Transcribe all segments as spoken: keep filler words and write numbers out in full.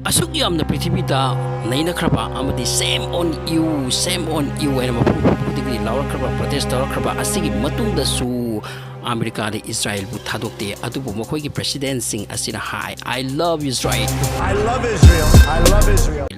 ꯑꯁꯨꯛ ꯌꯥꯝꯅ ꯄ꯭ꯔꯤꯊꯤꯕꯤꯗ ꯅꯩꯅꯈ꯭ꯔꯕ ꯑꯃꯗꯤ "Shame on you, shame on you" ꯍꯥꯏꯅ ꯃꯐꯝ ꯈꯨꯗꯤꯡꯒꯤ ꯂꯥꯎꯔꯛꯈ꯭ꯔꯕ, ꯄ꯭ꯔꯣꯇꯦꯁ ꯇꯧꯔꯛꯈ꯭ꯔꯕ ꯑꯁꯤꯒꯤ ꯃꯇꯨꯡꯗꯁꯨ ꯑꯃꯦꯔꯤꯀꯥꯅ ꯏꯁꯔꯥꯌꯦꯜꯕꯨ ꯊꯥꯗꯣꯛꯇꯦ꯫ ꯑꯗꯨꯕꯨ ꯃꯈꯣꯏꯒꯤ ꯄ꯭ꯔꯦꯁꯤꯗꯦꯟꯁꯤꯡ ꯑꯁꯤꯅ ꯍꯥꯏ, "I love Israel, I love Israel,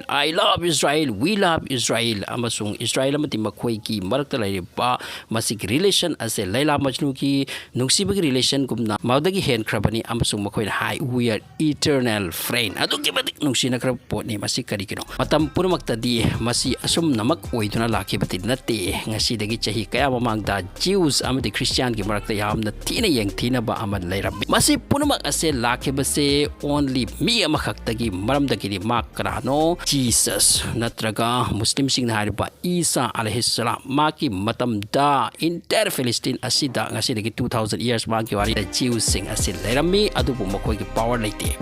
I love Israel, we love Israel" ꯑꯃꯁꯨꯡ ꯏꯁꯔꯥꯌꯦꯜ ꯑꯃꯗꯤ ꯃꯈꯣꯏꯒꯤ ꯃꯔꯛꯇ ꯂꯩꯔꯤꯕ ꯃꯁꯤꯒꯤ ꯔꯤꯂꯦꯁꯟ ꯑꯁꯦ ꯂꯩꯂꯥ ꯃꯖꯅꯨꯒꯤ ꯅꯨꯡꯁꯤꯕꯒꯤ ꯔꯤꯂꯦꯁꯟꯒꯨꯝꯅ ꯃꯗꯨꯗꯒꯤ ꯍꯦꯟꯈ꯭ꯔꯕꯅꯤ꯫ ꯑꯃꯁꯨꯡ ꯃꯈꯣꯏꯅ ꯍꯥꯏ, "We are eternal friend, ꯑꯗꯨꯛꯀꯤ ꯃꯇꯤꯛ ꯅꯨꯡꯁꯤꯅꯈ꯭ꯔꯕ ꯄꯣꯠꯅꯤ꯫ ꯃꯁꯤ ꯀꯔꯤꯒꯤꯅꯣ?" ꯃꯇꯝ ꯄꯨꯝꯅꯃꯛꯇꯗꯤ ꯃꯁꯤ ꯑꯁꯨꯝꯅꯃꯛ ꯑꯣꯏꯗꯨꯅ ꯂꯥꯛꯈꯤꯕꯗꯤ ꯅꯠꯇꯦ꯫ ꯉꯁꯤꯗꯒꯤ ꯆꯍꯤ ꯀꯌꯥ ꯃꯃꯥꯡꯗ ꯖꯤꯎꯁ ꯑꯃꯗꯤ ꯈ꯭ꯔꯤꯁꯇꯤꯌꯥꯟꯒꯤ ꯃꯔꯛꯇ ꯌꯥꯝꯅ ꯊꯤꯅ ꯌꯦꯡꯊꯤꯅꯕ ꯑꯃ ꯂꯩꯔꯝꯃꯤ꯫ ꯃꯁꯤ ꯄꯨꯝꯅꯃꯛ ꯑꯁꯦ ꯂꯥꯛꯈꯤꯕꯁꯦ only ꯃꯤ ꯑꯃꯈꯛꯇꯒꯤ ꯃꯔꯝꯗꯒꯤꯅꯤ꯫ ꯃꯍꯥꯛ ꯀꯅꯥꯅꯣ? ꯖꯤꯁꯁ, ꯅꯠꯇ꯭ꯔꯒ ꯃꯨꯁꯂꯤꯝꯁꯤꯡꯅ ꯍꯥꯏꯔꯤꯕ ꯏꯁꯥ ꯑꯂꯩꯍꯤꯁꯂꯥꯝ꯫ ꯃꯍꯥꯛꯀꯤ ꯃꯇꯝꯗ entire Palestine ꯑꯁꯤꯗ ꯉꯁꯤꯗꯒꯤ two thousand years ꯃꯃꯥꯡꯒꯤ ꯋꯥꯔꯤꯗ ꯖꯤꯎꯁꯤꯡ ꯑꯁꯤ ꯂꯩꯔꯝꯃꯤ, ꯑꯗꯨꯕꯨ ꯃꯈꯣꯏꯒꯤ power ꯂꯩꯇꯦ꯫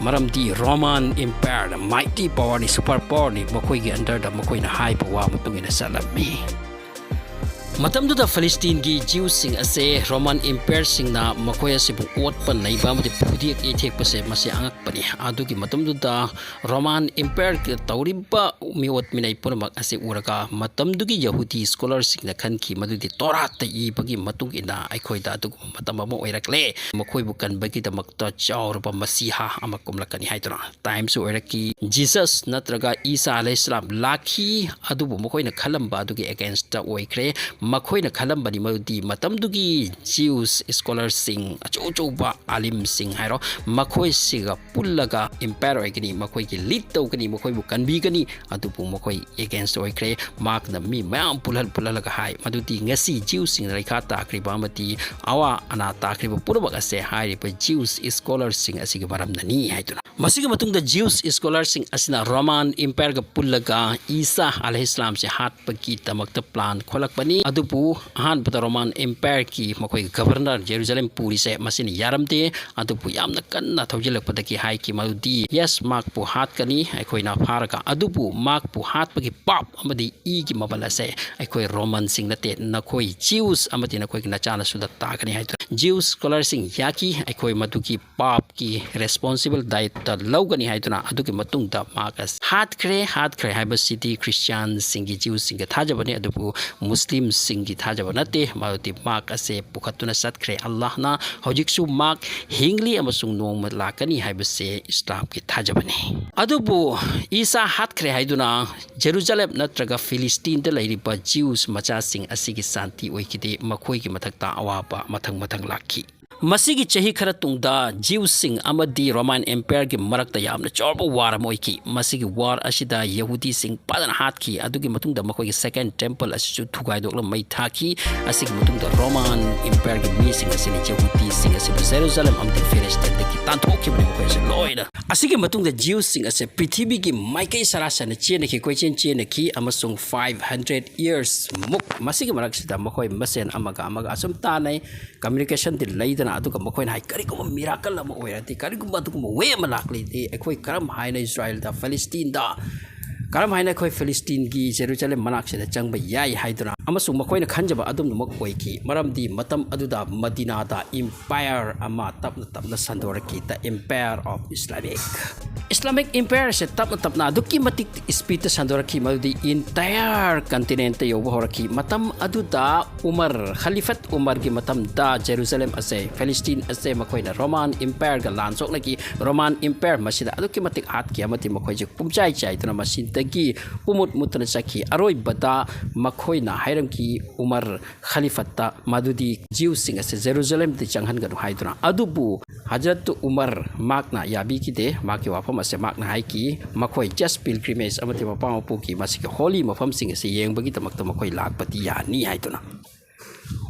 ꯃꯔꯝꯗꯤ Roman Empire mighty powerꯅꯤ, super powerꯅꯤ, ꯃꯈꯣꯏꯒꯤ underꯗ ꯃꯈꯣꯏꯅ ꯍꯥꯏꯕ ꯋꯥ ꯃꯇꯨꯡ ꯏꯟꯅ ꯆꯠꯂꯝꯃꯤ꯫ ꯃꯇꯝꯗꯨꯗ ꯐꯤꯂꯤꯁꯇꯤꯟꯒꯤ ꯖꯤꯎꯁꯤꯡ ꯑꯁꯦ ꯔꯣꯃꯥꯟ ꯏꯝꯄꯥꯌꯔꯁꯤꯡꯅ ꯃꯈꯣꯏ ꯑꯁꯤꯕꯨ ꯑꯣꯠꯄ ꯅꯩꯕ ꯑꯃꯗꯤ ꯐꯨꯗꯦꯛ ꯌꯩꯊꯦꯛꯄꯁꯦ ꯃꯁꯤ ꯑꯉꯛꯄꯅꯤ꯫ ꯑꯗꯨꯒꯤ ꯃꯇꯝꯗꯨꯗ ꯔꯣꯃꯥꯟ ꯏꯝꯄꯥꯌꯔꯒ ꯇꯧꯔꯤꯕ ꯃꯤꯑꯣꯠ ꯃꯤꯅꯩ ꯄꯨꯝꯅꯃꯛ ꯑꯁꯤ ꯎꯔꯒ ꯃꯇꯝꯗꯨꯒꯤ ꯌꯍꯨꯗꯤ ꯁ꯭ꯀꯣꯂꯔꯁꯤꯡꯅ ꯈꯟꯈꯤ ꯃꯗꯨꯗꯤ ꯇꯣꯔꯥꯠꯇ ꯏꯕꯒꯤ ꯃꯇꯨꯡ ꯏꯟꯅ ꯑꯩꯈꯣꯏꯗ ꯑꯗꯨꯒꯨꯝꯕ ꯃꯇꯝ ꯑꯃ ꯑꯣꯏꯔꯛꯂꯦ, ꯃꯈꯣꯏꯕꯨ ꯀꯟꯕꯒꯤꯗꯃꯛꯇ ꯆꯥꯎꯔꯕ ꯃꯁꯤꯍꯥ ꯑꯃ ꯀꯨꯝꯂꯛꯀꯅꯤ ꯍꯥꯏꯗꯨꯅ꯫ ꯇꯥꯏꯝꯁꯨ ꯑꯣꯏꯔꯛꯈꯤ꯫ ꯖꯤꯁꯁ ꯅꯠꯇ꯭ꯔꯒ ꯏꯁꯥ ꯑꯂꯩꯍꯤꯁꯂꯥꯝ ꯂꯥꯛꯈꯤ, ꯑꯗꯨꯕꯨ ꯃꯈꯣꯏꯅ ꯈꯜꯂꯝꯕ ꯑꯗꯨꯒꯤ ꯑꯦꯒꯦꯟꯁꯇ ꯑꯣꯏꯈ꯭ꯔꯦ꯫ ꯃꯈꯣꯏꯅ ꯈꯜꯂꯝꯕꯅꯤ ꯃꯗꯨꯗꯤ ꯃꯇꯝꯗꯨꯒꯤ ꯖꯤꯎꯁ ꯁ꯭ꯀꯣꯂꯔꯁꯤꯡ, ꯑꯆꯧ ꯑꯆꯧꯕ ꯑꯥꯂꯤꯝꯁꯤꯡ ꯍꯥꯏꯔꯣ, ꯃꯈꯣꯏꯁꯤꯒ ꯄꯨꯜꯂꯒ ꯏꯝꯄꯥꯌꯔ ꯑꯣꯏꯒꯅꯤ, ꯃꯈꯣꯏꯒꯤ ꯂꯤꯗ ꯇꯧꯒꯅꯤ, ꯃꯈꯣꯏꯕꯨ ꯀꯟꯕꯤꯒꯅꯤ꯫ ꯑꯗꯨꯕꯨ ꯃꯈꯣꯏ ꯑꯦꯒꯦꯟꯁ ꯑꯣꯏꯈ꯭ꯔꯦ꯫ ꯃꯍꯥꯛꯅ ꯃꯤ ꯃꯌꯥꯝ ꯄꯨꯜꯍꯜ ꯄꯨꯜꯍꯜꯂꯒ ꯍꯥꯏ ꯃꯗꯨꯗꯤ ꯉꯁꯤ ꯖꯤꯎꯁꯤꯡꯅ ꯂꯩꯈꯥ ꯇꯥꯈ꯭ꯔꯤꯕ ꯑꯃꯗꯤ ꯑꯋꯥ ꯑꯅꯥ ꯇꯥꯈ꯭ꯔꯤꯕ ꯄꯨꯝꯅꯃꯛ ꯑꯁꯦ ꯍꯥꯏꯔꯤꯕ ꯖꯤꯎꯁ ꯁ꯭ꯀꯣꯂꯔꯁꯤꯡ ꯑꯁꯤꯒꯤ ꯃꯔꯝꯅꯅꯤ ꯍꯥꯏꯗꯨꯅ꯫ ꯃꯁꯤꯒꯤ ꯃꯇꯨꯡꯗ ꯖꯤꯎꯁ ꯁ꯭ꯀꯣꯂꯔꯁꯤꯡ ꯑꯁꯤꯅ ꯔꯣꯃꯥꯟ ꯏꯝꯄꯥꯌꯔꯒ ꯄꯨꯜꯂꯒ ꯏꯁꯥ ꯑꯂꯩꯍꯤꯁꯂꯥꯝꯁꯦ ꯍꯥꯠꯄꯒꯤꯗꯃꯛꯇ ꯄ꯭ꯂꯥꯟ ꯈꯣꯠꯂꯛꯄꯅꯤ꯫ ꯑꯗꯨꯕꯨ ꯑꯍꯥꯟꯕꯗ ꯔꯣꯃꯥꯟ ꯏꯝꯄꯥꯌꯔꯒꯤ ꯃꯈꯣꯏꯒꯤ ꯒꯕꯔꯅꯔ ꯖꯦꯔꯨꯖꯂꯦꯝ ꯄꯨꯔꯤꯁꯦ ꯃꯁꯤꯅ ꯌꯥꯔꯝꯗꯦ꯫ ꯑꯗꯨꯕꯨ ꯌꯥꯝꯅ ꯀꯟꯅ ꯊꯧꯖꯤꯜꯂꯛꯄꯗꯒꯤ ꯍꯥꯏꯈꯤ ꯃꯗꯨꯗꯤ, "ꯌꯦꯁ, ꯃꯍꯥꯛꯄꯨ ꯍꯥꯠꯀꯅꯤ ꯑꯩꯈꯣꯏꯅ ꯐꯥꯔꯒ, ꯑꯗꯨꯕꯨ ꯃꯍꯥꯛꯄꯨ ꯍꯥꯠꯄꯒꯤ ꯄꯥꯞ ꯑꯃꯗꯤ ꯏꯒꯤ ꯃꯃꯜ ꯑꯁꯦ ꯑꯩꯈꯣꯏ ꯔꯣꯃꯟꯁꯤꯡ ꯅꯠꯇꯦ, ꯅꯈꯣꯏ ꯖꯤꯎꯁ ꯑꯃꯗꯤ ꯅꯈꯣꯏꯒꯤ ꯅꯆꯥꯅꯁꯨꯗ ꯇꯥꯒꯅꯤ" ꯍꯥꯏꯗꯨꯅ Jews scholarꯁꯤꯡ ꯌꯥꯈꯤ꯫ ꯑꯩꯈꯣꯏ ꯃꯗꯨꯒꯤ ꯄꯥꯞꯀꯤ responsible ꯗꯥꯏꯇ ꯂꯧꯒꯅꯤ ꯍꯥꯏꯗꯨꯅ ꯑꯗꯨꯒꯤ ꯃꯇꯨꯡꯗ ꯃꯍꯥꯛ ꯑꯁꯤ ꯍꯥꯠꯈ꯭ꯔꯦ꯫ ꯍꯥꯠꯈ꯭ꯔꯦ ꯍꯥꯏꯕꯁꯤꯗꯤ ꯈ꯭ꯔꯤꯁꯇꯤꯌꯥꯟꯁꯤꯡꯒꯤ, ꯖ꯭ꯌꯨꯁꯁꯤꯡꯒꯤ ꯊꯥꯖꯕꯅꯤ, ꯑꯗꯨꯕꯨ ꯃꯨꯁꯂꯤꯝꯁꯤꯡꯒꯤ ꯊꯥꯖꯕ ꯅꯠꯇꯦ꯫ ꯃꯗꯨꯗꯤ ꯃꯍꯥꯛ ꯑꯁꯦ ꯄꯨꯈꯠꯇꯨꯅ ꯆꯠꯈ꯭ꯔꯦ꯫ ꯑꯜꯂꯥꯍꯅ ꯍꯧꯖꯤꯛꯁꯨ ꯃꯍꯥꯛ ꯍꯤꯡꯂꯤ ꯑꯃꯁꯨꯡ ꯅꯣꯡꯃ ꯂꯥꯛꯀꯅꯤ ꯍꯥꯏꯕꯁꯦ ꯏꯁꯂꯥꯝꯒꯤ ꯊꯥꯖꯕꯅꯤ꯫ ꯑꯗꯨꯕꯨ ꯏꯁꯥ ꯍꯥꯠꯈ꯭ꯔꯦ ꯍꯥꯏꯗꯨꯅ ꯖꯦꯔꯨꯖꯥꯂꯦꯝ ꯅꯠꯇ꯭ꯔꯒ ꯐꯤꯂꯤꯁꯇꯤꯟꯗ ꯂꯩꯔꯤꯕ ꯖ꯭ꯌꯨꯁ ꯃꯆꯥꯁꯤꯡ ꯑꯁꯤꯒꯤ ꯁꯥꯟꯇꯤ ꯑꯣꯏꯈꯤꯗꯦ꯫ ꯃꯈꯣꯏꯒꯤ ꯃꯊꯛꯇ ꯑꯋꯥꯕ ꯃꯊꯪ ꯃꯊꯪ ꯂꯥꯛꯈꯤ꯫ ꯃꯁꯤꯒꯤ ꯆꯍꯤ ꯈꯔ ꯇꯨꯡꯗ ꯖ꯭ꯌꯨꯁꯁꯤꯡ ꯑꯃꯗꯤ ꯔꯣꯃꯥꯟ ꯑꯦꯝꯄꯥꯌꯔꯒꯤ ꯃꯔꯛꯇ ꯌꯥꯝꯅ ꯆꯥꯎꯕ ꯋꯥꯔ ꯑꯃ ꯑꯣꯏꯈꯤ꯫ ꯃꯁꯤꯒꯤ ꯋꯥꯔ ꯑꯁꯤꯗ ꯌꯍꯨꯗꯤꯁꯤꯡ ꯐꯖꯅ ꯍꯥꯠꯈꯤ꯫ ꯑꯗꯨꯒꯤ ꯃꯇꯨꯡꯗ ꯃꯈꯣꯏꯒꯤ ꯁꯦꯀꯦꯟ ꯇꯦꯝꯄꯜ ꯑꯁꯤꯁꯨ ꯊꯨꯒꯥꯏꯗꯣꯛꯂꯒ ꯃꯩ ꯊꯥꯈꯤ꯫ ꯑꯁꯤꯒꯤ ꯃꯇꯨꯡꯗ ꯔꯣꯃꯥꯟ ꯏꯝꯄꯥꯌꯔꯒꯤ ꯃꯤꯁꯤꯡ ꯑꯁꯤꯅ ꯌꯍꯨꯗꯤꯁꯤꯡ ꯑꯁꯤꯕꯨ ꯖꯦꯔꯨꯖꯥꯂꯦꯝ ꯑꯃꯗꯤ ꯐꯤꯂꯤꯁꯇꯤꯟꯗꯒꯤ ꯇꯥꯟꯊꯣꯛꯈꯤꯕꯅꯤ, ꯃꯈꯣꯏ ꯑꯁꯤ ꯂꯣꯏꯅ꯫ ꯑꯁꯤꯒꯤ ꯃꯇꯨꯡꯗ ꯖ꯭ꯌꯨꯁꯁꯤꯡ ꯑꯁꯦ ꯄ꯭ꯔꯤꯊꯤꯕꯤꯒꯤ ꯃꯥꯏꯀꯩ ꯁꯔꯥ ꯁꯔꯥꯅ ꯆꯦꯟꯅꯈꯤ, ꯀꯣꯏꯆꯦꯟ ꯆꯦꯟꯅꯈꯤ, ꯑꯃꯁꯨꯡ five hundred years ꯃꯨꯛ ꯃꯁꯤꯒꯤ ꯃꯔꯛꯁꯤꯗ ꯃꯈꯣꯏ ꯃꯁꯦꯟ ꯑꯃꯒ ꯑꯃꯒ ꯑꯁꯨꯝ ꯇꯥꯟꯅꯩ꯫ ꯀꯝꯃ꯭ꯌꯨꯅꯤꯀꯦꯁꯟꯗꯤ ꯂꯩꯗꯅ, ꯑꯗꯨꯒ ꯃꯈꯣꯏꯅ ꯍꯥꯏ, "ꯀꯔꯤꯒꯨꯝꯕ ꯃꯤꯔꯥꯀꯜ ꯑꯃ ꯑꯣꯏꯔꯗꯤ, ꯀꯔꯤꯒꯨꯝꯕ ꯑꯗꯨꯒꯨꯝꯕ ꯋꯦ ꯑꯃ ꯂꯥꯛꯂꯗꯤ, ꯑꯩꯈꯣꯏ ꯀꯔꯝ ꯍꯥꯏꯅ ꯏꯁꯔꯥꯏꯜꯗ, ꯐꯤꯂꯤꯁꯇꯤꯟꯗ, ꯀꯔꯝ ꯍꯥꯏꯅ ꯑꯩꯈꯣꯏ ꯐꯤꯂꯤꯁꯇꯤꯟꯒꯤ ꯖꯦꯔꯨꯖꯥꯂꯦꯝ ꯃꯅꯥꯛꯁꯤꯗ ꯆꯪꯕ ꯌꯥꯏ?" ꯍꯥꯏꯗꯨꯅ꯫ ꯑꯃꯁꯨꯡ ꯃꯈꯣꯏꯅ ꯈꯟꯖꯕ ꯑꯗꯨꯝꯅꯃꯛ ꯑꯣꯏꯈꯤ, ꯃꯔꯝꯗꯤ ꯃꯇꯝ ꯑꯗꯨꯗ ꯃꯗꯤꯅꯥꯗ ꯏꯝꯄꯥꯌꯔ ꯑꯃ ꯇꯞꯅ ꯇꯞꯅ ꯁꯟꯗꯣꯔꯛꯈꯤ, the Empire of Islamic. Islamic ꯏꯝꯄꯥꯌꯔꯁꯦ ꯇꯞꯅ ꯇꯞꯅ ꯑꯗꯨꯛꯀꯤ ꯃꯇꯤꯛ ꯁ꯭ꯄꯤꯗꯇ ꯁꯟꯗꯣꯔꯛꯈꯤ, ꯃꯗꯨꯗꯤ ꯏꯟꯇꯥꯌꯔ ꯀꯟꯇꯤꯅꯦꯟꯠꯇ ꯌꯧꯕ ꯍꯧꯔꯛꯈꯤ꯫ ꯃꯇꯝ ꯑꯗꯨꯗ ꯎꯃꯔ, ꯈꯂꯤꯐꯠ ꯎꯃꯔꯒꯤ ꯃꯇꯝꯗ ꯖꯦꯔꯨꯖꯥꯂꯦꯝ ꯑꯁꯦ, ꯐꯤꯂꯤꯁꯇꯤꯟ ꯑꯁꯦ ꯃꯈꯣꯏꯅ ꯔꯣꯃꯥꯟ ꯏꯝꯄꯥꯌꯔꯒ ꯂꯥꯟ ꯁꯣꯛꯅꯈꯤ꯫ ꯔꯣꯃꯥꯟ ꯏꯝꯄꯥꯌꯔ ꯃꯁꯤꯗ ꯑꯗꯨꯛꯀꯤ ꯃꯇꯤꯛ ꯍꯥꯠꯈꯤ ꯑꯃꯗꯤ ꯃꯈꯣꯏꯁꯦ ꯄꯨꯝꯆꯥꯏ ꯆꯥꯏꯗꯨꯅ ꯃꯁꯤꯗꯒꯤ ꯄꯨꯃꯨꯠ ꯃꯨꯠꯇꯅ ꯆꯠꯈꯤ꯫ ꯑꯔꯣꯏꯕꯗ ꯃꯈꯣꯏꯅ ꯍꯥꯏꯔꯝꯈꯤ ꯎꯃꯔ ꯈꯂꯤꯐꯠꯇ, ꯃꯗꯨꯗꯤ ꯖ꯭ꯌꯨꯁꯁꯤꯡ ꯑꯁꯦ ꯖꯦꯔꯨꯖꯥꯂꯦꯝꯗ ꯆꯪꯍꯟꯒꯅꯨ ꯍꯥꯏꯗꯨꯅ꯫ ꯑꯗꯨꯕꯨ ꯍꯖꯔꯠ ꯎꯃꯔ ꯃꯍꯥꯛꯅ ꯌꯥꯕꯤꯈꯤꯗꯦ꯫ ꯃꯍꯥꯛꯀꯤ ꯋꯥꯐꯝ ꯑꯁꯦ ꯃꯍꯥꯛꯅ ꯍꯥꯏꯈꯤ, ꯃꯈꯣꯏ just pilgrimage ꯑꯃꯗꯤ ꯃꯄꯥ ꯃꯄꯨꯒꯤ ꯃꯁꯤꯒꯤ ꯍꯣꯂꯤ ꯃꯐꯝꯁꯤꯡ ꯑꯁꯤ ꯌꯦꯡꯕꯒꯤꯗꯃꯛꯇ ꯃꯈꯣꯏ ꯂꯥꯛꯄꯗꯤ ꯌꯥꯅꯤ ꯍꯥꯏꯗꯨꯅ꯫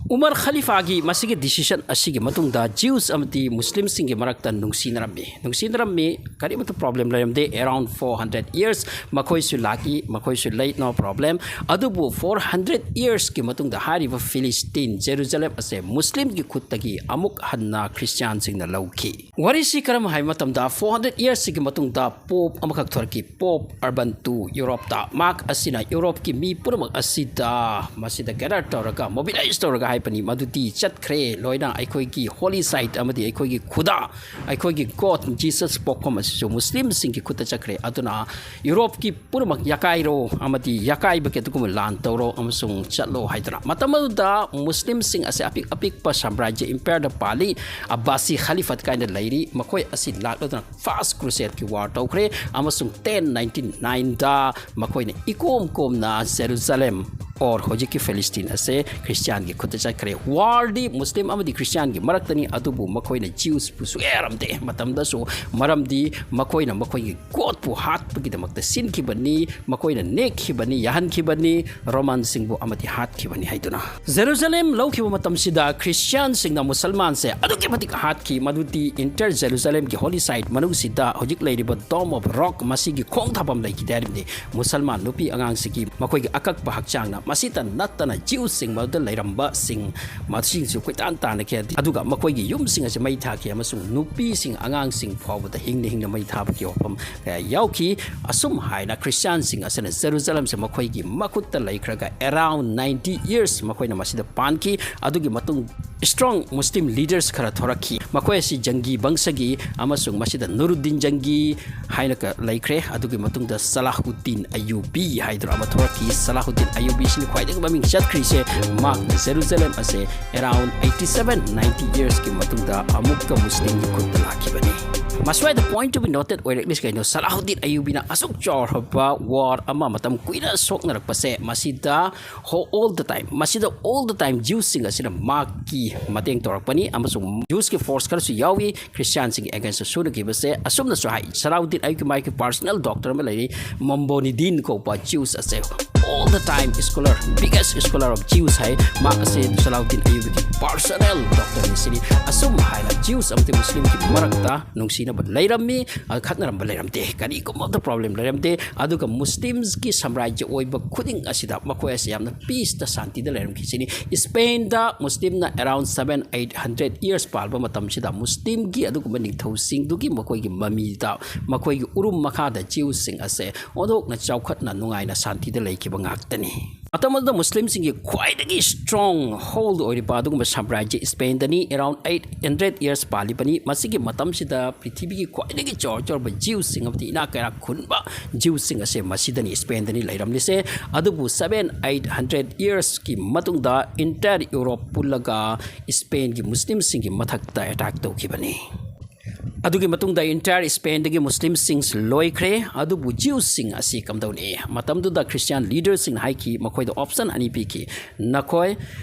ꯎꯃꯔ ꯈꯂꯤꯐꯥꯒꯤ ꯃꯁꯤꯒꯤ decision ꯑꯁꯤꯒꯤ ꯃꯇꯨꯡꯗ ꯖ꯭ꯌꯨꯁ ꯑꯃꯗꯤ ꯃꯨꯁꯂꯤꯝꯁꯤꯡꯒꯤ ꯃꯔꯛꯇ ꯅꯨꯡꯁꯤꯅꯔꯝꯃꯤ꯫ ꯅꯨꯡꯁꯤꯅꯔꯝꯃꯤ, ꯀꯔꯤꯃꯠꯇ problem ꯂꯩꯔꯝꯗꯦ꯫ Around four hundred years ꯃꯈꯣꯏꯁꯨ ꯂꯥꯛꯏ, ꯃꯈꯣꯏꯁꯨ ꯂꯩ, no problem꯫ ꯑꯗꯨꯕꯨ four hundred yearsꯀꯤ ꯃꯇꯨꯡꯗ ꯍꯥꯏꯔꯤꯕ ꯐꯤꯂꯤꯁꯇꯤꯟ, ꯖꯦꯔꯨꯖꯥꯂꯦꯝ ꯑꯁꯦ ꯃꯨꯁꯂꯤꯝꯒꯤ ꯈꯨꯠꯇꯒꯤ ꯑꯃꯨꯛ ꯍꯟꯅ ꯈ꯭ꯔꯤꯁꯇꯤꯌꯥꯟꯁꯤꯡꯅ ꯂꯧꯈꯤ꯫ ꯋꯥꯔꯤꯁꯤ ꯀꯔꯝ ꯍꯥꯏ ꯃꯇꯝꯗ, four hundred yearsꯁꯤꯒꯤ ꯃꯇꯨꯡꯗ ꯄꯣꯞ ꯑꯃꯈꯛ ꯊꯣꯔꯛꯈꯤ, ꯄꯣꯞ ꯑꯔꯕꯟ ꯇꯨ ꯌꯨꯔꯣꯞꯇ꯫ ꯃꯍꯥꯛ ꯑꯁꯤꯅ ꯌꯨꯔꯣꯞꯀꯤ ꯃꯤ ꯄꯨꯝꯅꯃꯛ ꯑꯁꯤꯗ ꯃꯁꯤꯗ gather ꯇꯧꯔꯒ, mobilize ꯇꯧꯔꯒ ꯍꯥꯏ, ꯄꯅꯤ, ꯃꯗꯨꯗꯤ ꯆꯠꯈ꯭ꯔꯦ ꯂꯣꯏꯅ꯫ ꯑꯩꯈꯣꯏꯒꯤ holy site ꯑꯃꯗꯤ ꯑꯩꯈꯣꯏꯒꯤ ꯈꯨꯗꯥ, ꯑꯩꯈꯣꯏꯒꯤ God Jesus ꯄꯣꯛꯐꯝ ꯑꯁꯤꯁꯨ ꯃꯨꯁꯂꯤꯝꯁꯤꯡꯒꯤ ꯈꯨꯠꯇ ꯆꯠꯈ꯭ꯔꯦ꯫ ꯑꯗꯨꯅ ꯌꯨꯔꯣꯞꯀꯤ ꯄꯨꯝꯅꯃꯛ ꯌꯥꯀꯥꯏꯔꯣ ꯑꯃꯗꯤ ꯌꯥꯀꯥꯏꯕꯒꯤ ꯑꯗꯨꯒꯨꯝꯕ ꯂꯥꯟ ꯇꯧꯔꯣ ꯑꯃꯁꯨꯡ ꯆꯠꯂꯣ ꯍꯥꯏꯗꯨꯅ꯫ ꯃꯇꯝ ꯑꯗꯨꯗ ꯃꯨꯁꯂꯤꯝꯁꯤꯡ ꯑꯁꯦ ꯑꯄꯤꯛ ꯑꯄꯤꯛꯄ ꯁꯥꯝꯔꯥꯖ꯭ꯌ, empireꯗ ꯄꯥꯜꯂꯤ꯫ ꯑꯕꯥꯁꯤ ꯈꯂꯤꯐꯠ ꯀꯥꯏꯅ ꯂꯩꯔꯤ꯫ ꯃꯈꯣꯏ ꯑꯁꯤ ꯂꯥꯛꯂꯗꯨꯅ First Crusadeꯀꯤ war ꯇꯧꯈ꯭ꯔꯦ ꯑꯃꯁꯨꯡ ten ninety nineꯗ ꯃꯈꯣꯏꯅ ꯏꯀꯣꯝ ꯀꯣꯝꯅ ꯖꯦꯔꯨꯖꯂꯦꯝ or ꯍꯧꯖꯤꯛꯀꯤ ꯐꯤꯂꯤꯁꯇꯤꯟ ꯑꯁꯦ ꯈ꯭ꯔꯤꯁꯇꯤꯌꯥꯟꯒꯤ ꯈꯨꯠꯇ ꯆꯠꯈ꯭ꯔꯦ꯫ Warꯗꯤ ꯃꯨꯁꯂꯤꯝ ꯑꯃꯗꯤ ꯈ꯭ꯔꯤꯁꯇꯤꯌꯥꯟꯒꯤ ꯃꯔꯛꯇꯅꯤ, ꯑꯗꯨꯕꯨ ꯃꯈꯣꯏꯅ Jewsꯄꯨ ꯁꯨꯛꯌꯥꯔꯝꯗꯦ ꯃꯇꯝꯗꯁꯨ, ꯃꯔꯝꯗꯤ ꯃꯈꯣꯏꯅ ꯃꯈꯣꯏꯒꯤ Godꯄꯨ ꯍꯥꯠꯄꯒꯤꯗꯃꯛꯇ ꯁꯤꯟꯈꯤꯕꯅꯤ, ꯃꯈꯣꯏꯅ ꯅꯦꯛꯈꯤꯕꯅꯤ, ꯌꯥꯍꯟꯈꯤꯕꯅꯤ, ꯔꯣꯃꯥꯟꯁꯤꯡꯕꯨ ꯑꯃꯗꯤ ꯍꯥꯠꯈꯤꯕꯅꯤ ꯍꯥꯏꯗꯨꯅ꯫ ꯖꯦꯔꯨꯖꯂꯦꯝ ꯂꯧꯈꯤꯕ ꯃꯇꯝꯁꯤꯗ ꯈ꯭ꯔꯤꯁꯇꯤꯌꯥꯟꯁꯤꯡꯅ ꯃꯨꯁꯜꯃꯥꯟꯁꯦ ꯑꯗꯨꯛꯀꯤ ꯃꯇꯤꯛ ꯍꯥꯠꯈꯤ, ꯃꯗꯨꯗꯤ Inter Jerusalemꯒꯤ holy site ꯃꯅꯨꯡꯁꯤꯗ ꯍꯧꯖꯤꯛ ꯂꯩꯔꯤꯕ Dome of Rock ꯃꯁꯤꯒꯤ ꯈꯣꯡ ꯊꯥꯐꯝ ꯂꯩꯈꯤꯗꯦ ꯍꯥꯏꯔꯤꯕꯅꯤ꯫ ꯃꯨꯁꯜꯃꯥꯟ ꯅꯨꯄꯤ ꯑꯉꯥꯡꯁꯤꯒꯤ ꯃꯈꯣꯏꯒꯤ ꯑꯀꯛꯄ ꯍꯛꯆꯥꯡꯅ ꯃꯁꯤꯇ ꯅꯠꯇꯅ Jewsꯁꯤꯡ ꯃꯗꯨꯗ ꯂꯩꯔꯝꯕꯁꯤꯡ ꯃꯁꯤꯡꯁꯨ ꯀꯣꯏꯇꯥꯟ ꯇꯥꯟꯅꯈꯤ, ꯑꯗꯨꯒ ꯃꯈꯣꯏꯒꯤ ꯌꯨꯝꯁꯤꯡ ꯑꯁꯤ ꯃꯩ ꯊꯥꯈꯤ ꯑꯃꯁꯨꯡ ꯅꯨꯄꯤꯁꯤꯡ ꯑꯉꯥꯡꯁꯤꯡ ꯐꯥꯎꯕꯗ ꯍꯤꯡꯅ ꯍꯤꯡꯅ ꯃꯩ ꯊꯥꯕꯒꯤ ꯋꯥꯐꯝ ꯀꯌꯥ ꯌꯥꯎꯈꯤ꯫ ꯑꯁꯨꯝ ꯍꯥꯏꯅ ꯈ꯭ꯔꯤꯁꯇꯤꯌꯥꯟꯁꯤꯡ ꯑꯁꯤꯅ ꯖꯦꯔꯨꯖꯂꯦꯝꯁꯦ ꯃꯈꯣꯏꯒꯤ ꯃꯈꯨꯠꯇ ꯂꯩꯈ꯭ꯔꯒ around ninety years ꯃꯈꯣꯏꯅ ꯃꯁꯤꯗ ꯄꯥꯟꯈꯤ꯫ ꯑꯗꯨꯒꯤ ꯃꯇꯨꯡ strong Muslim leaders ꯈꯔ ꯊꯣꯔꯛꯈꯤ꯫ ꯃꯈꯣꯏ ꯑꯁꯤ ꯖꯪꯒꯤ ꯕꯪꯁꯒꯤ ꯑꯃꯁꯨꯡ ꯃꯁꯤꯗ ꯅꯨꯔꯨꯗꯤꯟ ꯖꯪꯒꯤ ꯍꯥꯏꯅ ꯀ-, ꯂꯩꯈ꯭ꯔꯦ꯫ ꯑꯗꯨꯒꯤ ꯃꯇꯨꯡꯗ ꯁꯂꯥꯍꯨꯗꯤꯟ ꯑꯌꯨꯕꯤ ꯍꯥꯏꯗꯨꯅ ꯑꯃ ꯊꯣꯔꯛꯈꯤ꯫ ꯁꯂꯥꯍꯨꯗꯤꯟ ꯑꯌꯨꯕꯤꯁꯤꯅ ꯈ꯭ꯋꯥꯏꯗꯒꯤ ꯃꯃꯤꯡ ꯆꯠꯈ꯭ꯔꯤꯁꯦ꯫ ꯃꯍꯥꯛꯅ ꯖꯦꯔꯨꯖꯂꯦꯝ ꯑꯁꯦ around eighty seven ninety yearsꯀꯤ ꯃꯇꯨꯡꯗ ꯑꯃꯨꯛꯀ ꯃꯨꯁꯂꯤꯝꯒꯤ ꯈꯨꯠꯇ ꯂꯥꯛꯈꯤꯕꯅꯤ꯫ ꯃꯁ꯭ꯋꯥꯏꯗ point to be noted ꯑꯣꯏꯔꯛꯂꯤꯁꯤ ꯀꯩꯅꯣ? ꯁꯂꯥꯍꯨꯗꯤꯟ ꯑꯌꯨꯕꯤꯅ ꯑꯁꯨꯛ ꯆꯥꯎꯔꯕ war ꯑꯃ ꯃꯇꯝ ꯀꯨꯏꯅ ꯁꯣꯛꯅꯔꯛꯄꯁꯦ ꯃꯁꯤꯗ all the time, ꯃꯁꯤꯗ all the time Jewsꯁꯤꯡ ꯑꯁꯤꯅ ꯃꯍꯥꯛꯀꯤ ꯃꯇꯦꯡ ꯇꯧꯔꯛꯄꯅꯤ ꯑꯃꯁꯨꯡ Jewsꯀꯤ force ꯈꯔꯁꯨ ꯌꯥꯎꯏ ꯈ꯭ꯔꯤꯁꯇꯤꯌꯥꯟꯁꯤꯡꯒꯤ againstꯇ ꯁꯨꯅꯈꯤꯕꯁꯦ꯫ ꯑꯁꯨꯝꯅꯁꯨ ꯍꯥꯏ, ꯁꯂꯥꯎꯗꯤꯟ ꯑꯌꯨꯕꯤ ꯃꯥꯒꯤ personal doctor ꯑꯃ ꯂꯩꯔꯤ, ꯃꯝꯕꯣꯅꯤꯗꯤꯟ ꯀꯧꯕ Jews ꯑꯁꯦ all the time scholar, biggest scholar of Jews ꯍꯥꯏ꯫ ꯃꯍꯥꯛ ꯑꯁꯤ ꯁꯂꯥꯎꯗꯤꯟ ꯑꯌꯨꯕꯤꯒꯤ personal doctorꯅꯤ ꯁꯤꯅꯤ꯫ ꯑꯁꯨꯝ ꯍꯥꯏꯅ Jews ꯑꯃꯗꯤ ꯃꯨꯁꯂꯤꯝꯒꯤ ꯃꯔꯛꯇ ꯅꯨꯡꯁꯤꯅꯕ ꯂꯩꯔꯝꯃꯤ, ꯑ, ꯈꯠꯅꯔꯝꯕ ꯂꯩꯔꯝꯗꯦ, ꯀꯔꯤꯒꯨꯝꯕ ꯑꯃꯇ problem ꯂꯩꯔꯝꯗꯦ꯫ ꯑꯗꯨꯒ ꯃꯨꯁꯂꯤꯝꯁꯀꯤ ꯁꯥꯝꯔꯥꯖ꯭ꯌ ꯑꯣꯏꯕ ꯈꯨꯗꯤꯡ ꯑꯁꯤꯗ ꯃꯈꯣꯏ ꯑꯁꯤ ꯌꯥꯝꯅ peaceꯇ, ꯁꯥꯟꯇꯤꯗ ꯂꯩꯔꯝꯈꯤ ꯁꯤꯅꯤ꯫ ꯁ꯭ꯄꯦꯟꯗ ꯃꯨꯁꯂꯤꯝꯅ around seven eight hundred years ꯄꯥꯜꯕ ꯃꯇꯝꯁꯤꯗ ꯃꯨꯁꯂꯤꯝꯒꯤ ꯑꯗꯨꯒꯨꯝꯕ ꯅꯤꯡꯊꯧꯁꯤꯡꯗꯨꯒꯤ ꯃꯈꯣꯏꯒꯤ ꯃꯃꯤꯗ, ꯃꯈꯣꯏꯒꯤ ꯎꯔꯨꯝ ꯃꯈꯥꯗ Jewsꯁꯤꯡ ꯑꯁꯦ ꯑꯣꯟꯊꯣꯛꯅ ꯆꯥꯎꯈꯠꯅ ꯅꯨꯡꯉꯥꯏꯅ ꯁꯥꯟꯇꯤꯗ ꯂꯩꯈꯤꯕ ꯉꯥꯛꯇꯅꯤ꯫ ꯃꯇꯝ ꯑꯗꯨꯗ ꯃꯨꯁꯂꯤꯝꯁꯤꯡꯒꯤ ꯈ꯭ꯋꯥꯏꯗꯒꯤ stronghold ꯑꯣꯏꯔꯤꯕ ꯑꯗꯨꯒꯨꯝꯕ ꯁꯥꯝꯔꯥꯖ꯭ꯌ ꯏꯁꯄꯦꯟꯗꯅꯤ꯫ Around eight hundred years ꯄꯥꯜꯂꯤꯕꯅꯤ꯫ ꯃꯁꯤꯒꯤ ꯃꯇꯝꯁꯤꯗ ꯄ꯭ꯔꯤꯊꯤꯕꯤꯒꯤ ꯈ꯭ꯋꯥꯏꯗꯒꯤ ꯆꯥꯎꯔ ꯆꯥꯎꯔꯕ ꯖ꯭ꯌꯨꯁꯁꯤꯡ ꯑꯃꯗꯤ ꯏꯅꯥꯛ ꯀꯩꯔꯥꯛ ꯈꯨꯟꯕ ꯖ꯭ꯌꯨꯁꯁꯤꯡ ꯑꯁꯦ ꯃꯁꯤꯗꯅꯤ ꯏꯁꯄꯦꯟꯗꯅꯤ ꯂꯩꯔꯝꯂꯤꯁꯦ꯫ ꯑꯗꯨꯕꯨ seven eight hundred yearsꯀꯤ ꯃꯇꯨꯡꯗ entire Europe ꯄꯨꯜꯂꯒ ꯏꯁꯄꯦꯟꯒꯤ ꯃꯨꯁꯂꯤꯝꯁꯤꯡꯒꯤ ꯃꯊꯛꯇ attack ꯇꯧꯈꯤꯕꯅꯤ꯫ ꯑꯗꯨꯒꯤ ꯃꯇꯨꯡꯗ entire ꯏꯁꯄꯦꯟꯗꯒꯤ ꯃꯨꯁꯂꯤꯝꯁꯤꯡ ꯂꯣꯏꯈ꯭ꯔꯦ꯫ ꯑꯗꯨꯕꯨ ꯖ꯭ꯌꯨꯁꯁꯤꯡ ꯑꯁꯤ ꯀꯝꯗꯧꯅꯤ? ꯃꯇꯝꯗꯨꯗ ꯈ꯭ꯔꯤꯁꯇꯤꯌꯥꯟ ꯂꯤꯗꯔꯁꯤꯡꯅ ꯍꯥꯏꯈꯤ, ꯃꯈꯣꯏꯗ option ꯑꯅꯤ ꯄꯤꯈꯤ꯫ ꯅꯈꯣꯏ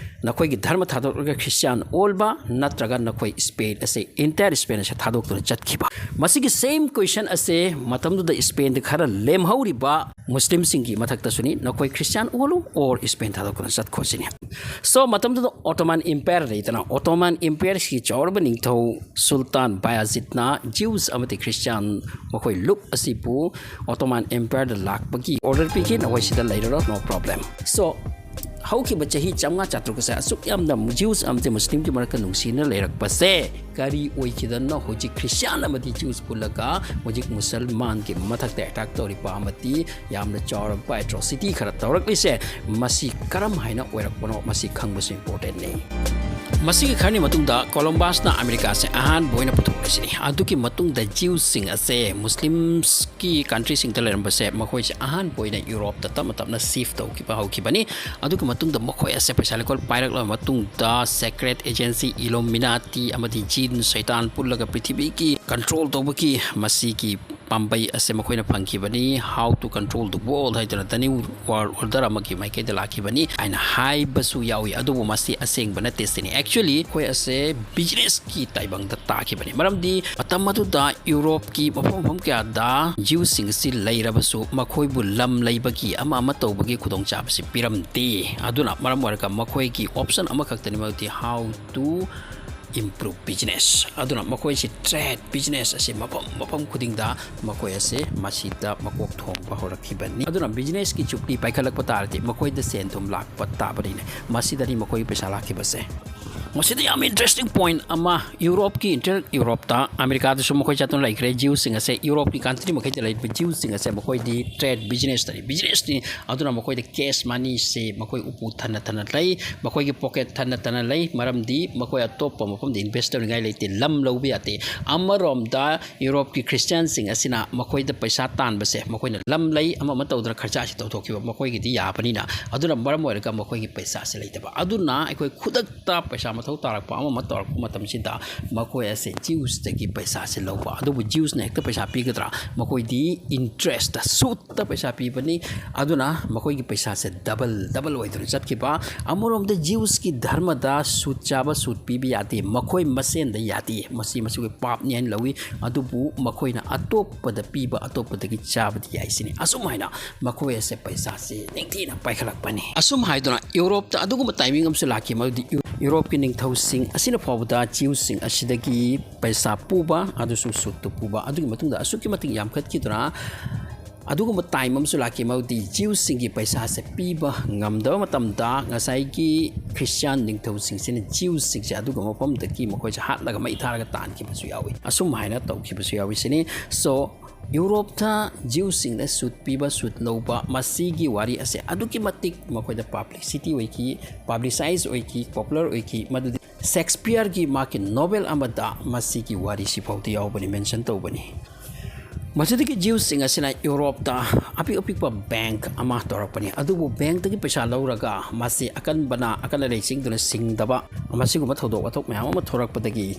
ꯅꯈꯣꯏꯒꯤ ꯙꯔꯃ ꯊꯥꯗꯣꯛꯂꯒ ꯈ꯭ꯔꯤꯁꯇꯤꯌꯥꯟ ꯑꯣꯜꯕ, ꯅꯠꯇ꯭ꯔꯒ ꯅꯈꯣꯏ ꯏꯁꯄꯦꯟ ꯑꯁꯦ, entire ꯏꯁꯄꯦꯟ ꯑꯁꯦ ꯊꯥꯗꯣꯛꯇꯨꯅ ꯆꯠꯈꯤꯕ꯫ ꯃꯁꯤꯒꯤ same question ꯑꯁꯦ ꯃꯇꯝꯗꯨꯗ ꯏꯁꯄꯦꯟꯗ ꯈꯔ ꯂꯦꯝꯍꯧꯔꯤꯕ ꯃꯨꯁꯂꯤꯝꯁꯤꯡꯒꯤ ꯃꯊꯛꯇꯁꯨꯅꯤ, ꯅꯈꯣꯏ ꯈ꯭ꯔꯤꯁꯇꯤꯌꯥꯟ ꯑꯣꯜꯂꯨ or ꯏꯁꯄꯦꯟ ꯊꯥꯗꯣꯛꯇꯨꯅ ꯆꯠꯈꯣ ꯁꯤꯅꯤ꯫ So, ꯃꯇꯝꯗꯨꯗ Ottoman Empire ꯂꯩꯗꯅ, Ottoman Empireꯁꯤ ꯆꯥꯎꯔꯕ ꯅꯤꯡꯊꯧ ꯁꯨꯜꯇꯥꯟ ꯕꯥꯌꯥꯖꯤꯠꯅ ꯖ꯭ꯌꯨꯁ ꯑꯃꯗꯤ ꯈ꯭ꯔꯤꯁꯇꯤꯌꯥꯟ ꯃꯈꯣꯏ ꯂꯨꯞ ꯑꯁꯤꯕꯨ Ottoman Empireꯗ ꯂꯥꯛꯄꯒꯤ order ꯄꯤꯈꯤ, "ꯅꯈꯣꯏ ꯁꯤꯗ ꯂꯩꯔꯔꯣ, no problem." So, ꯍꯧꯈꯤꯕ ꯆꯍꯤ ꯆꯥꯝꯃꯉꯥ ꯆꯥꯇ꯭ꯔꯨꯛ ꯑꯁꯦ ꯑꯁꯨꯛ ꯌꯥꯝꯅ ꯖ꯭ꯌꯨꯁ ꯑꯃꯗꯤ ꯃꯨꯁꯂꯤꯝꯒꯤ ꯃꯔꯛꯇ ꯅꯨꯡꯁꯤꯅ ꯂꯩꯔꯛꯄꯁꯦ ꯀꯔꯤ ꯑꯣꯏꯈꯤꯗꯅꯣ? ꯍꯧꯖꯤꯛ ꯈ꯭ꯔꯤꯁꯇꯤꯌꯥꯟ ꯑꯃꯗꯤ ꯖ꯭ꯌꯨꯁ ꯄꯨꯜꯂꯒ ꯍꯧꯖꯤꯛ ꯃꯨꯁꯜꯃꯥꯟꯒꯤ ꯃꯊꯛꯇ attack ꯇꯧꯔꯤꯕ ꯑꯃꯗꯤ ꯌꯥꯝꯅ ꯆꯥꯎꯔꯕ atrocity ꯈꯔ ꯇꯧꯔꯛꯂꯤꯁꯦ, ꯃꯁꯤ ꯀꯔꯝ ꯍꯥꯏꯅ ꯑꯣꯏꯔꯛꯄꯅꯣ? ꯃꯁꯤ ꯈꯪꯕꯁꯨ importantꯅꯤ꯫ ꯃꯁꯤꯒꯤ ꯈꯔꯅꯤ ꯃꯇꯨꯡꯗ ꯀꯣꯂꯝꯕꯁꯅ ꯑꯃꯦꯔꯤꯀꯥꯁꯦ ꯑꯍꯥꯟꯕ ꯑꯣꯏꯅ ꯄꯨꯊꯣꯛꯂꯤꯁꯤꯅꯤ꯫ ꯑꯗꯨꯒꯤ ꯃꯇꯨꯡꯗ ꯖ꯭ꯌꯨꯁꯁꯤꯡ ꯑꯁꯦ ꯃꯨꯁꯂꯤꯝꯁꯀꯤ countryꯁꯤꯡꯗ ꯂꯩꯔꯝꯕꯁꯦ, ꯃꯈꯣꯏꯁꯦ ꯑꯍꯥꯟꯕ ꯑꯣꯏꯅ ꯌꯨꯔꯣꯞꯇ ꯇꯞꯅ ꯇꯞꯅ shift ꯇꯧꯈꯤꯕ ꯍꯧꯈꯤꯕꯅꯤ꯫ ꯑꯗꯨꯒꯤ ꯃꯇꯨꯡꯗ ꯃꯈꯣꯏ ꯑꯁꯦ ꯄꯩꯁꯥ ꯂꯩꯀꯣꯜ ꯄꯥꯏꯔꯛꯂꯕ ꯃꯇꯨꯡꯗ secret agency Illuminati ꯑꯃꯗꯤ ꯖꯤꯟ ꯁꯩꯇꯥꯟ ꯄꯨꯜꯂꯒ ꯄ꯭ꯔꯤꯊꯤꯕꯤꯒꯤ control ꯇꯧꯕꯒꯤ ꯃꯁꯤꯒꯤ ꯄꯥꯝꯕꯩ ꯑꯁꯦ ꯃꯈꯣꯏꯅ ꯐꯪꯈꯤꯕꯅꯤ꯫ How to control the world ꯍꯥꯏꯗꯅ The New World Order ꯑꯃꯒꯤ ꯃꯥꯏꯀꯩꯗ ꯂꯥꯛꯈꯤꯕꯅꯤ ꯍꯥꯏꯅ ꯍꯥꯏꯕꯁꯨ ꯌꯥꯎꯏ, ꯑꯗꯨꯕꯨ ꯃꯁꯤ ꯑꯁꯦꯡꯕ ꯅꯠꯇꯦ ꯁꯤꯅꯤ꯫ Actually, ꯑꯩꯈꯣꯏ ꯑꯁꯦ businessꯀꯤ ꯇꯥꯏꯕꯪꯗ ꯇꯥꯈꯤꯕꯅꯤ꯫ ꯃꯔꯝꯗꯤ ꯃꯇꯝ ꯑꯗꯨꯗ ꯌꯨꯔꯣꯞꯀꯤ ꯃꯐꯝ ꯃꯐꯝ ꯀꯌꯥꯗ ꯖ꯭ꯌꯨꯁꯁꯤꯡ ꯑꯁꯤ ꯂꯩꯔꯕꯁꯨ, ꯃꯈꯣꯏꯕꯨ ꯂꯝ ꯂꯩꯕꯒꯤ ꯑꯃ ꯑꯃ ꯇꯧꯕꯒꯤ ꯈꯨꯗꯣꯡꯆꯥꯕꯁꯤ ꯄꯤꯔꯝꯗꯦ꯫ ꯑꯗꯨꯅ ꯃꯔꯝ ꯑꯣꯏꯔꯒ ꯃꯈꯣꯏꯒꯤ option ꯑꯃꯈꯛꯇꯅꯤ, ꯃꯗꯨꯗꯤ how to improve business꯫ ꯑꯗꯨꯅ ꯃꯈꯣꯏꯁꯤ trade business ꯑꯁꯤ ꯃꯐꯝ ꯃꯐꯝ ꯈꯨꯗꯤꯡꯗ ꯃꯈꯣꯏ ꯑꯁꯦ ꯃꯁꯤꯗ ꯃꯀꯣꯛ ꯊꯣꯡꯕ ꯍꯧꯔꯛꯈꯤꯕꯅꯤ꯫ ꯑꯗꯨꯅ businessꯀꯤ ꯆꯨꯛꯂꯤ ꯄꯥꯏꯈꯠꯂꯛꯄ ꯇꯥꯔꯗꯤ ꯃꯈꯣꯏꯗ ꯁꯦꯟ ꯊꯨꯝ ꯂꯥꯛꯄ ꯇꯥꯕꯅꯤꯅꯦ꯫ ꯃꯁꯤꯗꯅꯤ ꯃꯈꯣꯏꯒꯤ ꯄꯩꯁꯥ ꯂꯥꯛꯈꯤꯕꯁꯦ꯫ ꯃꯁꯤꯗ ꯌꯥꯝ interesting point ꯑꯃ, ꯌꯨꯔꯣꯞꯀꯤ, inter Europeꯇ, ꯑꯃꯦꯔꯤꯀꯥꯗꯁꯨ ꯃꯈꯣꯏ ꯆꯠꯇꯨꯅ ꯂꯩꯈ꯭ꯔꯦ꯫ Jewꯁꯤꯡ ꯑꯁꯦ, ꯌꯨꯔꯣꯞꯀꯤ country ꯃꯈꯩꯗ ꯂꯩꯔꯤꯕ Jewꯁꯤꯡ ꯑꯁꯦ ꯃꯈꯣꯏꯗꯤ trade, business ꯇꯅꯤ, businessꯅꯤ꯫ ꯑꯗꯨꯅ ꯃꯈꯣꯏꯗ cash moneyꯁꯦ ꯃꯈꯣꯏ ꯎꯄꯨ ꯊꯟꯅ ꯊꯟꯅ ꯂꯩ, ꯃꯈꯣꯏꯒꯤ pocket ꯊꯟꯅ ꯊꯟꯅ ꯂꯩ꯫ ꯃꯔꯝꯗꯤ ꯃꯈꯣꯏ ꯑꯇꯣꯞꯄ ꯃꯐꯝꯗ invest ꯇꯧꯅꯤꯡꯉꯥꯏ ꯂꯩꯇꯦ, ꯂꯝ ꯂꯧꯕ ꯌꯥꯗꯦ꯫ ꯑꯃꯔꯣꯝꯗ ꯌꯨꯔꯣꯞꯀꯤ Christianꯁꯤꯡ ꯑꯁꯤꯅ ꯃꯈꯣꯏꯗ ꯄꯩꯁꯥ ꯇꯥꯟꯕꯁꯦ, ꯃꯈꯣꯏꯅ ꯂꯝ ꯂꯩ, ꯑꯃ ꯑꯃ ꯇꯧꯗꯅ ꯈꯔꯆꯥꯁꯤ ꯇꯧꯊꯣꯛꯈꯤꯕ ꯃꯈꯣꯏꯒꯤꯗꯤ ꯌꯥꯕꯅꯤꯅ, ꯑꯗꯨꯅ ꯃꯔꯝ ꯑꯣꯏꯔꯒ ꯃꯈꯣꯏꯒꯤ ꯄꯩꯁꯥꯁꯦ ꯂꯩꯇꯕ꯫ ꯑꯗꯨꯅ ꯑꯩꯈꯣꯏ ꯈꯨꯗꯛꯇ ꯄꯩꯁꯥ ꯃꯊꯧ ꯇꯥꯔꯛꯄ, ꯑꯃ ꯑꯃ ꯇꯧꯔꯛꯄ ꯃꯇꯝꯁꯤꯗ ꯃꯈꯣꯏ ꯑꯁꯦ Jewsꯇꯒꯤ ꯄꯩꯁꯥꯁꯦ ꯂꯧꯕ꯫ ꯑꯗꯨꯕꯨ Jewsꯅ ꯍꯦꯛꯇ ꯄꯩꯁꯥ ꯄꯤꯒꯗ꯭ꯔꯥ? ꯃꯈꯣꯏꯗꯤ interest, ꯁꯨꯠꯇ ꯄꯩꯁꯥ ꯄꯤꯕꯅꯤ꯫ ꯑꯗꯨꯅ ꯃꯈꯣꯏꯒꯤ ꯄꯩꯁꯥꯁꯦ double, double ꯑꯣꯏꯗꯨꯅ ꯆꯠꯈꯤꯕ꯫ ꯑꯃꯔꯣꯝꯗ Jewsꯀꯤ ꯙꯔꯃꯗ ꯁꯨꯠ ꯆꯥꯕ, ꯁꯨꯠ ꯄꯤꯕ ꯌꯥꯗꯦ, ꯃꯈꯣꯏ ꯃꯁꯦꯟꯗ ꯌꯥꯗꯦ, ꯃꯁꯤ ꯃꯁꯤꯒꯤ ꯄꯥꯞꯅꯤ ꯍꯥꯏꯅ ꯂꯧꯏ꯫ ꯑꯗꯨꯕꯨ ꯃꯈꯣꯏꯅ ꯑꯇꯣꯞꯄꯗ ꯄꯤꯕ, ꯑꯇꯣꯞꯄꯗꯒꯤ ꯆꯥꯕꯗꯤ ꯌꯥꯏ ꯁꯤꯅꯤ꯫ ꯑꯁꯨꯝ ꯍꯥꯏꯅ ꯃꯈꯣꯏ ꯑꯁꯦ ꯄꯩꯁꯥꯁꯦ ꯅꯤꯡꯊꯤꯅ ꯄꯥꯏꯈꯠꯂꯛꯄꯅꯤ꯫ ꯑꯁꯨꯝ ꯍꯥꯏꯗꯨꯅ ꯌꯨꯔꯣꯞꯇ ꯑꯗꯨꯒꯨꯝꯕ timing ꯑꯃꯁꯨ ꯂꯥꯛꯈꯤ, ꯃꯗꯨꯗꯤ ꯌꯨ-, ꯌꯨꯔꯣꯞꯀꯤ ꯅꯤꯡꯊꯧꯁꯤꯡ ꯑꯁꯤꯅ ꯐꯥꯎꯕꯗ Jewsꯁꯤꯡ ꯑꯁꯤꯗꯒꯤ ꯄꯩꯁꯥ ꯄꯨꯕ, ꯑꯗꯨꯁꯨ ꯁꯨꯠꯇꯨ ꯄꯨꯕ, ꯑꯗꯨꯒꯤ ꯃꯇꯨꯡꯗ ꯑꯁꯨꯛꯀꯤ ꯃꯇꯤꯛ ꯌꯥꯝꯈꯠꯈꯤꯗꯨꯅ, ꯑꯗꯨꯒꯨꯝꯕ time ꯑꯃꯁꯨ ꯂꯥꯛꯈꯤ, ꯃꯗꯨꯗꯤ Jewsꯁꯤꯡꯒꯤ ꯄꯩꯁꯥꯁꯦ ꯄꯤꯕ ꯉꯝꯗꯕ ꯃꯇꯝꯗ ꯉꯁꯥꯏꯒꯤ Christian ꯅꯤꯡꯊꯧꯁꯤꯡꯁꯤꯅ Jewsꯁꯤꯡꯁꯦ ꯑꯗꯨꯒꯨꯝꯕ ꯃꯐꯝꯗꯒꯤ ꯃꯈꯣꯏꯁꯦ ꯍꯥꯠꯂꯒ ꯃꯩ ꯊꯥꯔꯒ ꯇꯥꯟꯈꯤꯕꯁꯨ ꯌꯥꯎꯏ꯫ ꯑꯁꯨꯝ ꯍꯥꯏꯅ ꯇꯧꯈꯤꯕꯁꯨ ꯌꯥꯎꯏ ꯁꯤꯅꯤ꯫ So, ꯌꯨꯔꯣꯞꯇ Jewsꯁꯤꯡꯅ ꯁꯨꯠ ꯄꯤꯕ, ꯁꯨꯠ ꯂꯧꯕ, ꯃꯁꯤꯒꯤ ꯋꯥꯔꯤ ꯑꯁꯦ ꯑꯗꯨꯛꯀꯤ ꯃꯇꯤꯛ ꯃꯈꯣꯏꯗ publicity ꯑꯣꯏꯈꯤ, publicize ꯑꯣꯏꯈꯤ, popular ꯑꯣꯏꯈꯤ, ꯃꯗꯨꯗꯤ Shakespeareꯒꯤ ꯃꯥꯒꯤ novel ꯑꯃꯗ ꯃꯁꯤꯒꯤ ꯋꯥꯔꯤꯁꯤ ꯐꯥꯎꯗ ꯌꯥꯎꯕꯅꯤ, mention ꯇꯧꯕꯅꯤ꯫ ꯃꯁꯤꯗꯒꯤ Jewsꯁꯤꯡ ꯑꯁꯤꯅ ꯌꯨꯔꯣꯞꯇ ꯑꯄꯤꯛ ꯑꯄꯤꯛꯄ bank ꯑꯃ ꯇꯧꯔꯛꯄꯅꯤ꯫ ꯑꯗꯨꯕꯨ bankꯇꯒꯤ ꯄꯩꯁꯥ ꯂꯧꯔꯒ ꯃꯁꯤ ꯑꯀꯟꯕꯅ ꯑꯀꯟ ꯑꯔꯩꯁꯤꯡꯗꯨꯅ ꯁꯤꯡꯗꯕ, ꯃꯁꯤꯒꯨꯝꯕ ꯊꯧꯗꯣꯛ ꯋꯥꯊꯣꯛ ꯃꯌꯥꯝ ꯑꯃ ꯊꯣꯔꯛꯄꯗꯒꯤ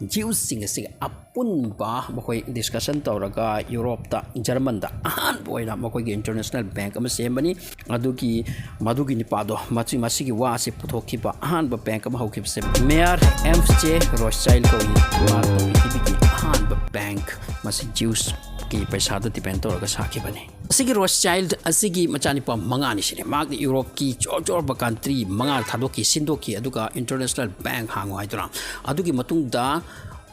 Jewsꯁꯤꯡ ꯑꯁꯤ ꯑꯄꯨꯟꯕ ꯃꯈꯣꯏ discussion ꯇꯧꯔꯒ ꯌꯨꯔꯣꯞꯇ, ꯖꯔꯃꯟꯗ ꯑꯍꯥꯟꯕ ꯑꯣꯏꯅ ꯃꯈꯣꯏꯒꯤ international bank ꯑꯃ ꯁꯦꯝꯕꯅꯤ꯫ ꯑꯗꯨꯒꯤ, ꯃꯗꯨꯒꯤ ꯅꯨꯄꯥꯗꯣ, ꯃꯁꯤ-, ꯃꯁꯤꯒꯤ ꯋꯥ ꯑꯁꯤ ꯄꯨꯊꯣꯛꯈꯤꯕ ꯑꯍꯥꯟꯕ bank ꯑꯃ ꯍꯧꯈꯤꯕꯁꯦ Mayer M C Rothschild ꯀꯧꯏ꯫ ꯃꯍꯥꯛꯅ ꯄ꯭ꯔꯤꯊꯤꯕꯤꯒꯤ ꯑꯍꯥꯟꯕ bank, ꯃꯁꯤ Jewsꯀꯤ ꯄꯩꯁꯥꯗ depend ꯇꯧꯔꯒ ꯁꯥꯈꯤꯕꯅꯤ꯫ ꯑꯁꯤꯒꯤ Rothschild ꯑꯁꯤꯒꯤ ꯃꯆꯥꯅꯨꯄꯥ ꯃꯉꯥꯅꯤ ꯁꯤꯅꯤ꯫ ꯃꯍꯥꯛꯅ ꯌꯨꯔꯣꯞꯀꯤ ꯑꯆꯧ ꯑꯆꯧꯔꯕ country ꯃꯉꯥ ꯊꯥꯗꯣꯛꯈꯤ, ꯁꯤꯟꯗꯣꯛꯈꯤ, ꯑꯗꯨꯒ international bank ꯍꯥꯡꯉꯨ ꯍꯥꯏꯗꯨꯅ꯫ ꯑꯗꯨꯒꯤ ꯃꯇꯨꯡꯗ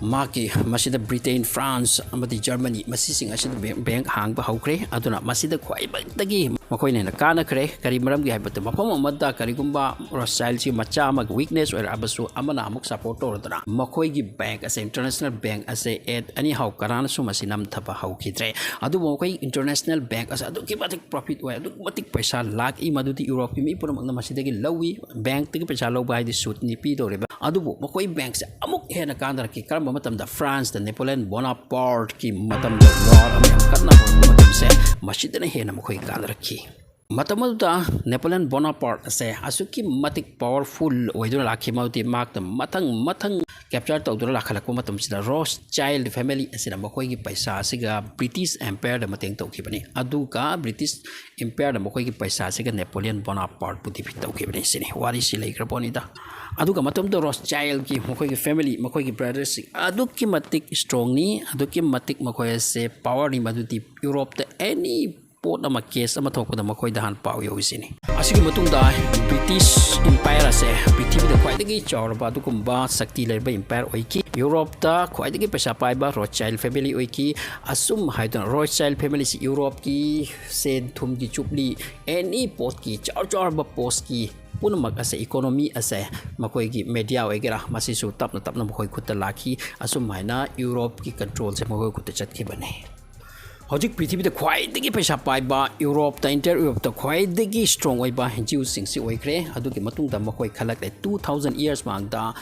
ꯃꯍꯥꯛꯀꯤ ꯃꯁꯤꯗ Britain, France ꯑꯃꯗꯤ Germany ꯃꯁꯤꯁꯤꯡ ꯑꯁꯤꯗ bank, bank ꯍꯥꯡꯕ ꯍꯧꯈ꯭ꯔꯦ꯫ ꯑꯗꯨꯅ ꯃꯁꯤꯗ ꯈ꯭ꯋꯥꯏꯃꯛꯇꯒꯤ ꯃꯈꯣꯏꯅ ꯍꯦꯟꯅ ꯀꯥꯟꯅꯈ꯭ꯔꯦ꯫ ꯀꯔꯤ ꯃꯔꯝꯒꯤ ꯍꯥꯏꯕꯗ, ꯃꯐꯝ ꯑꯃꯗ ꯀꯔꯤꯒꯨꯝꯕ ꯔꯣꯊꯁꯆꯥꯏꯜꯗꯁꯤ ꯃꯆꯥ ꯑꯃꯒꯤ ꯋꯤꯛꯅꯦꯁ ꯑꯣꯏꯔꯛꯑꯕꯁꯨ, ꯑꯃꯅ ꯑꯃꯨꯛ ꯁꯄꯣꯔꯠ ꯇꯧꯔꯗꯅ ꯃꯈꯣꯏꯒꯤ ꯕꯦꯡꯛ ꯑꯁꯦ, ꯏꯟꯇꯔꯅꯦꯁꯅꯦꯜ ꯕꯦꯡꯛ ꯑꯁꯦ ꯑꯦꯠ ꯑꯅꯤ ꯍꯥꯎ ꯀꯅꯥꯅꯁꯨ ꯃꯁꯤ ꯅꯝꯊꯕ ꯍꯧꯈꯤꯗ꯭ꯔꯦ꯫ ꯑꯗꯨꯕꯨ ꯃꯈꯣꯏ ꯏꯟꯇꯔꯅꯦꯁꯅꯦꯜ ꯕꯦꯡꯛ ꯑꯁꯦ ꯑꯗꯨꯛꯀꯤ ꯃꯇꯤꯛ ꯄ꯭ꯔꯣꯐꯤꯠ ꯑꯣꯏ, ꯑꯗꯨꯛꯀꯤ ꯃꯇꯤꯛ ꯄꯩꯁꯥ ꯂꯥꯛꯏ, ꯃꯗꯨꯗꯤ ꯌꯨꯔꯣꯞꯀꯤ ꯃꯤ ꯄꯨꯝꯅꯃꯛꯅ ꯃꯁꯤꯗꯒꯤ ꯂꯧꯏ꯫ ꯕꯦꯡꯛꯇꯒꯤ ꯄꯩꯁꯥ ꯂꯧꯕ ꯍꯥꯏꯗꯤ ꯁꯨꯗꯅꯤ ꯄꯤꯗꯧꯔꯤꯕ꯫ ꯑꯗꯨꯕꯨ ꯃꯈꯣꯏ ꯕꯦꯡꯛꯁꯦ ꯑꯃꯨꯛ ꯍꯦꯟꯅ ꯀꯥꯟꯅꯔꯛꯈꯤ꯫ ꯀꯔꯝꯕ ꯃꯇꯝꯗ? ꯐ꯭ꯔꯥꯟꯁꯇ ꯅꯦꯄꯣꯂꯤꯌꯟ ꯕꯣꯅꯥꯄꯥꯔꯠꯀꯤ ꯃꯇꯝꯗ, ꯋꯥꯔ ꯑꯃ ꯌꯥꯝ ꯀꯟꯅ ꯍꯧꯔꯛꯄ ꯃꯇꯝꯁꯦ, ꯃꯁꯤꯗꯅ ꯍꯦꯟꯅ ꯃꯈꯣꯏ ꯀꯥꯟꯅꯔꯛꯈꯤ꯫ ꯃꯇꯝ ꯑꯗꯨꯗ ꯅꯦꯄꯣꯂꯤꯌꯟ ꯕꯣꯅꯥꯄꯥꯔꯠ ꯑꯁꯦ ꯑꯁꯨꯛꯀꯤ ꯃꯇꯤꯛ ꯄꯥꯋꯔꯐꯨꯜ ꯑꯣꯏꯗꯨꯅ ꯂꯥꯛꯈꯤ, ꯃꯗꯨꯗꯤ ꯃꯍꯥꯛꯅ ꯃꯊꯪ ꯃꯊꯪ ꯀꯦꯞꯆꯔ ꯇꯧꯗꯨꯅ ꯂꯥꯛꯈꯠꯂꯛꯄ ꯃꯇꯝꯁꯤꯗ ꯔꯣꯊꯁꯆꯥꯏꯜ ꯐꯦꯃꯤꯂꯤ ꯑꯁꯤꯅ ꯃꯈꯣꯏꯒꯤ ꯄꯩꯁꯥ ꯑꯁꯤꯒ ꯕ꯭ꯔꯤꯇꯤꯁ ꯑꯦꯝꯄꯥꯌꯔꯗ ꯃꯇꯦꯡ ꯇꯧꯈꯤꯕꯅꯤ꯫ ꯑꯗꯨꯒ ꯕ꯭ꯔꯤꯇꯤꯁ ꯏꯝꯄꯥꯌꯔꯗ ꯃꯈꯣꯏꯒꯤ ꯄꯩꯁꯥꯁꯤꯒ ꯅꯦꯄꯣꯂꯤꯌꯟ ꯕꯣꯅꯥꯄꯥꯔꯠꯄꯨ ꯗꯤꯐꯤꯠ ꯇꯧꯈꯤꯕꯅꯤ꯫ ꯁꯤꯅꯤ, ꯋꯥꯔꯤꯁꯤ ꯂꯩꯈ꯭ꯔ ꯄꯣꯠꯅꯤꯗ꯫ ꯑꯗꯨꯒ ꯃꯇꯝꯗꯨꯗ ꯔꯣꯊꯁꯆꯥꯏꯜꯒꯤ ꯃꯈꯣꯏꯒꯤ ꯐꯦꯃꯤꯂꯤ, ꯃꯈꯣꯏꯒꯤ ꯕ꯭ꯔꯗꯔꯁꯤꯡ ꯑꯗꯨꯛꯀꯤ ꯃꯇꯤꯛ ꯏꯁꯇ꯭ꯔꯣꯡꯅꯤ, ꯑꯗꯨꯛꯀꯤ ꯃꯇꯤꯛ ꯃꯈꯣꯏ ꯑꯁꯦ ꯄꯥꯋꯔꯅꯤ, ꯃꯗꯨꯗꯤ ꯌꯨꯔꯣꯞꯇ ꯑꯦꯅꯤ ꯄꯣꯠ ꯑꯃ, ꯀꯦꯁ ꯑꯃ ꯊꯣꯛꯄꯗ ꯃꯈꯣꯏꯗ ꯍꯥꯟꯅ ꯄꯥꯎ ꯌꯧꯁꯤꯅꯤ꯫ ꯑꯁꯤꯒꯤ ꯃꯇꯨꯡꯗ ꯕ꯭ꯔꯤꯇꯤꯁ ꯏꯝꯄꯥꯌꯔ ꯑꯁꯦ ꯄ꯭ꯔꯤꯊꯤꯕꯤꯗ ꯈ꯭ꯋꯥꯏꯗꯒꯤ ꯆꯥꯎꯔꯕ ꯑꯗꯨꯒꯨꯝꯕ ꯁꯛꯇꯤ ꯂꯩꯔꯕ ꯏꯝꯄꯥꯌꯔ ꯑꯣꯏꯈꯤ꯫ ꯌꯨꯔꯣꯞꯇ ꯈ꯭ꯋꯥꯏꯗꯒꯤ ꯄꯩꯁꯥ ꯄꯥꯏꯕ ꯔꯣꯊꯁꯆꯥꯏꯜ ꯐꯦꯃꯤꯂꯤ ꯑꯣꯏꯈꯤ꯫ ꯑꯁꯨꯝ ꯍꯥꯏꯗꯨꯅ ꯔꯣꯊꯁꯆꯥꯏꯜ ꯐꯦꯃꯤꯂꯤꯁꯤ ꯌꯨꯔꯣꯞꯀꯤ ꯁꯦꯟ ꯊꯨꯝꯒꯤ ꯆꯨꯞꯂꯤ, ꯑꯦꯅꯤ ꯄꯣꯠꯀꯤ, ꯆꯥꯎ ꯆꯥꯎꯔꯕ ꯄꯣꯁꯀꯤ ꯄꯨꯝꯅꯃꯛ ꯑꯁꯦ, ꯏꯀꯣꯅꯣꯃꯤ ꯑꯁꯦ ꯃꯈꯣꯏꯒꯤ ꯃꯦꯗꯤꯌꯥ ꯑꯣꯏꯒꯦꯔꯥ, ꯃꯁꯤꯁꯨ ꯇꯞꯅ ꯇꯞꯅ ꯃꯈꯣꯏ ꯈꯨꯠꯇ ꯂꯥꯛꯈꯤ꯫ ꯑꯁꯨꯝ ꯍꯥꯏꯅ ꯌꯨꯔꯣꯞꯀꯤ ꯀꯟꯇ꯭ꯔꯣꯜꯁꯦ ꯃꯈꯣꯏ ꯈꯨꯠꯇ ꯆꯠꯈꯤꯕꯅꯤ꯫ ꯍꯧꯖꯤꯛ ꯄ꯭ꯔꯤꯊꯤꯕꯤꯗ ꯈ꯭ꯋꯥꯏꯗꯒꯤ ꯄꯩꯁꯥ ꯄꯥꯏꯕ, ꯌꯨꯔꯣꯞꯇ, ꯏꯟꯇꯔ ꯌꯨꯔꯣꯞꯇ ꯈ꯭ꯋꯥꯏꯗꯒꯤ ꯏꯁꯇ꯭ꯔꯣꯡ ꯑꯣꯏꯕ ꯖ꯭ꯌꯨꯁꯁꯤꯡꯁꯤ ꯑꯣꯏꯈ꯭ꯔꯦ꯫ ꯑꯗꯨꯒꯤ ꯃꯇꯨꯡꯗ ꯃꯈꯣꯏ ꯈꯜꯂꯛꯂꯦ, two thousand years ꯃꯃꯥꯡꯗ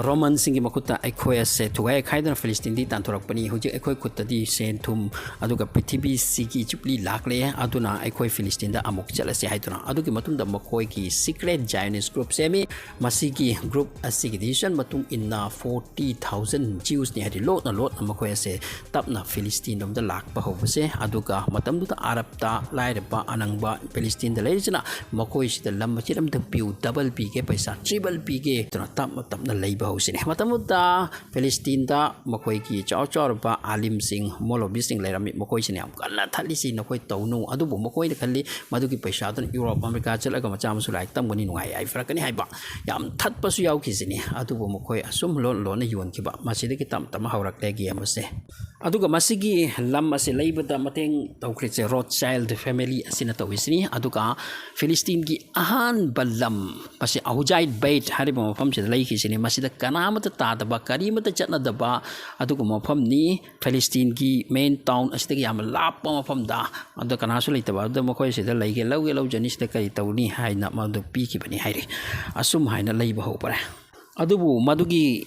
ꯔꯣꯃꯟꯁꯤꯡꯒꯤ ꯃꯈꯨꯠꯇ ꯑꯩꯈꯣꯏ ꯑꯁꯦ ꯊꯨꯒꯥꯏ ꯈꯥꯏꯗꯅ ꯐꯤꯂꯤꯁꯇꯤꯟꯗꯤ ꯇꯥꯟꯊꯣꯔꯛꯄꯅꯤ, ꯍꯧꯖꯤꯛ ꯑꯩꯈꯣꯏ ꯈꯨꯠꯇꯗꯤ ꯁꯦꯟ ꯊꯨꯝ ꯑꯗꯨꯒ ꯄ꯭ꯔꯤꯊꯤꯕꯤꯁꯤꯒꯤ ꯆꯨꯞꯂꯤ ꯂꯥꯛꯂꯦ, ꯑꯗꯨꯅ ꯑꯩꯈꯣꯏ ꯐꯤꯂꯤꯁꯇꯤꯟꯗ ꯑꯃꯨꯛ ꯆꯠꯂꯁꯤ ꯍꯥꯏꯗꯨꯅ꯫ ꯑꯗꯨꯒꯤ ꯃꯇꯨꯡꯗ ꯃꯈꯣꯏꯒꯤ ꯁꯤꯀ꯭ꯔꯦꯠ ꯖꯥꯏꯑꯣꯅꯤꯁ ꯒ꯭ꯔꯨꯞ ꯁꯦꯝꯃꯤ꯫ ꯃꯁꯤꯒꯤ ꯒ꯭ꯔꯨꯞ ꯑꯁꯤꯒꯤ ꯗꯤꯁꯤꯖꯟ ꯃꯇꯨꯡ ꯏꯟꯅ forty thousand ꯖ꯭ꯌꯨꯁꯅꯤ, ꯍꯥꯏꯗꯤ ꯂꯣꯠꯅ ꯂꯣꯠꯅ ꯃꯈꯣꯏ ꯑꯁꯦ ꯇꯞꯅ ꯐꯤꯂꯤꯁꯇꯤꯟ ꯂꯣꯝꯗ ꯂꯥꯛꯄ ꯍꯧꯕꯁꯦ꯫ ꯑꯗꯨꯒ ꯃꯇꯝꯗꯨꯗ ꯑꯔꯕꯇ ꯂꯥꯏꯔꯕ ꯑꯅꯪꯕ ꯐꯤꯂꯤꯁꯇꯤꯟꯗ ꯂꯩꯔꯤꯁꯤꯅ ꯃꯈꯣꯏꯁꯤꯗ ꯂꯝ ꯃꯆꯦꯠ ꯑꯃꯇꯪ ꯄꯤꯌꯨ, ꯗꯕꯜ ꯄꯤꯒꯦ, ꯄꯩꯁꯥ ꯇ꯭ꯔꯤꯕꯜ ꯄꯤꯒꯦ, ꯑꯗꯨꯅ ꯇꯞꯅ ꯇꯞꯅ ꯂꯩꯕ ꯍꯧꯁꯤꯅꯦ꯫ ꯃꯇꯝꯗꯨꯗ ꯐꯤꯂꯤꯁꯇꯤꯟꯗ ꯃꯈꯣꯏꯒꯤ ꯆꯥꯎ ꯆꯥꯎꯔꯕ ꯑꯥꯂꯤꯝꯁꯤꯡ, ꯃꯣꯂꯣꯕꯤꯁꯤꯡ ꯂꯩꯔꯝꯃꯤ꯫ ꯃꯈꯣꯏꯁꯤꯅ ꯌꯥꯝ ꯀꯟꯅ ꯊꯠꯂꯤꯁꯤ ꯅꯈꯣꯏ ꯇꯧꯅꯨ꯫ ꯑꯗꯨꯕꯨ ꯃꯈꯣꯏꯅ ꯈꯜꯂꯤ, ꯃꯗꯨꯒꯤ ꯄꯩꯁꯥꯗꯨꯅ ꯌꯨꯔꯣꯞ, ꯑꯃꯦꯔꯤꯀꯥ ꯆꯠꯂꯒ ꯃꯆꯥ ꯃꯁꯨ ꯂꯥꯏꯔꯤꯛ ꯇꯝꯒꯅꯤ, ꯅꯨꯡꯉꯥꯏ ꯌꯥꯏꯐꯔꯛꯀꯅꯤ ꯍꯥꯏꯕ꯫ ꯌꯥꯝ ꯊꯠꯄꯁꯨ ꯌꯥꯎꯈꯤꯁꯤꯅꯤ꯫ ꯑꯗꯨꯕꯨ ꯃꯈꯣꯏ ꯑꯁꯨꯝ ꯂꯣꯟ ꯂꯣꯟꯅ ꯌꯣꯟꯈꯤꯕ, ꯃꯁꯤꯗꯒꯤ ꯇꯞ ꯇꯞꯅ ꯍꯧꯔꯛꯂꯦ ꯒꯦꯝ ꯑꯁꯦ꯫ ꯑꯗꯨꯒ ꯃꯁꯤꯒꯤ ꯂꯝ ꯑꯁꯤ ꯂꯩꯕꯗ ꯃꯇꯦꯡ ꯇꯧꯈ꯭ꯔꯤꯁꯦ ꯔꯣꯠꯆꯥꯏꯜꯗ ꯐꯦꯃꯤꯂꯤ ꯑꯁꯤꯅ ꯇꯧꯔꯤꯁꯤꯅꯤ꯫ ꯑꯗꯨꯒ ꯐꯤꯂꯤꯁꯇꯤꯟꯒꯤ ꯑꯍꯥꯟꯕ ꯂꯝ, ꯃꯁꯤ ꯑꯍꯨꯖꯥꯏꯠ ꯕꯦꯠ ꯍꯥꯏꯔꯤꯕ ꯃꯐꯝꯁꯤꯗ ꯂꯩꯈꯤꯁꯤꯅꯤ꯫ ꯃꯁꯤꯗ ꯀꯅꯥꯃꯠꯇ ꯇꯥꯗꯕ, ꯀꯔꯤꯃꯠꯇ ꯆꯠꯅꯗꯕ ꯑꯗꯨꯒꯨꯝꯕ ꯃꯐꯝꯅꯤ꯫ ꯐꯤꯂꯤꯁꯇꯤꯟꯒꯤ ꯃꯦꯟ ꯇꯥꯎꯟ ꯑꯁꯤꯗꯒꯤ ꯌꯥꯝꯅ ꯂꯥꯞꯄ ꯃꯐꯝꯗ, ꯑꯗꯨꯗ ꯀꯅꯥꯁꯨ ꯂꯩꯇꯕ, ꯑꯗꯨꯗ ꯃꯈꯣꯏ ꯁꯤꯗ ꯂꯩꯒꯦ, ꯂꯧꯒꯦ, ꯂꯧꯖꯅꯤ, ꯁꯤꯗ ꯀꯔꯤ ꯇꯧꯅꯤ ꯍꯥꯏꯅ ꯃꯗꯨ ꯄꯤꯈꯤꯕꯅꯤ ꯍꯥꯏꯔꯤ꯫ ꯑꯁꯨꯝ ꯍꯥꯏꯅ ꯂꯩꯕ ꯍꯧꯈ꯭ꯔꯦ꯫ ꯑꯗꯨꯕꯨ ꯃꯗꯨꯒꯤ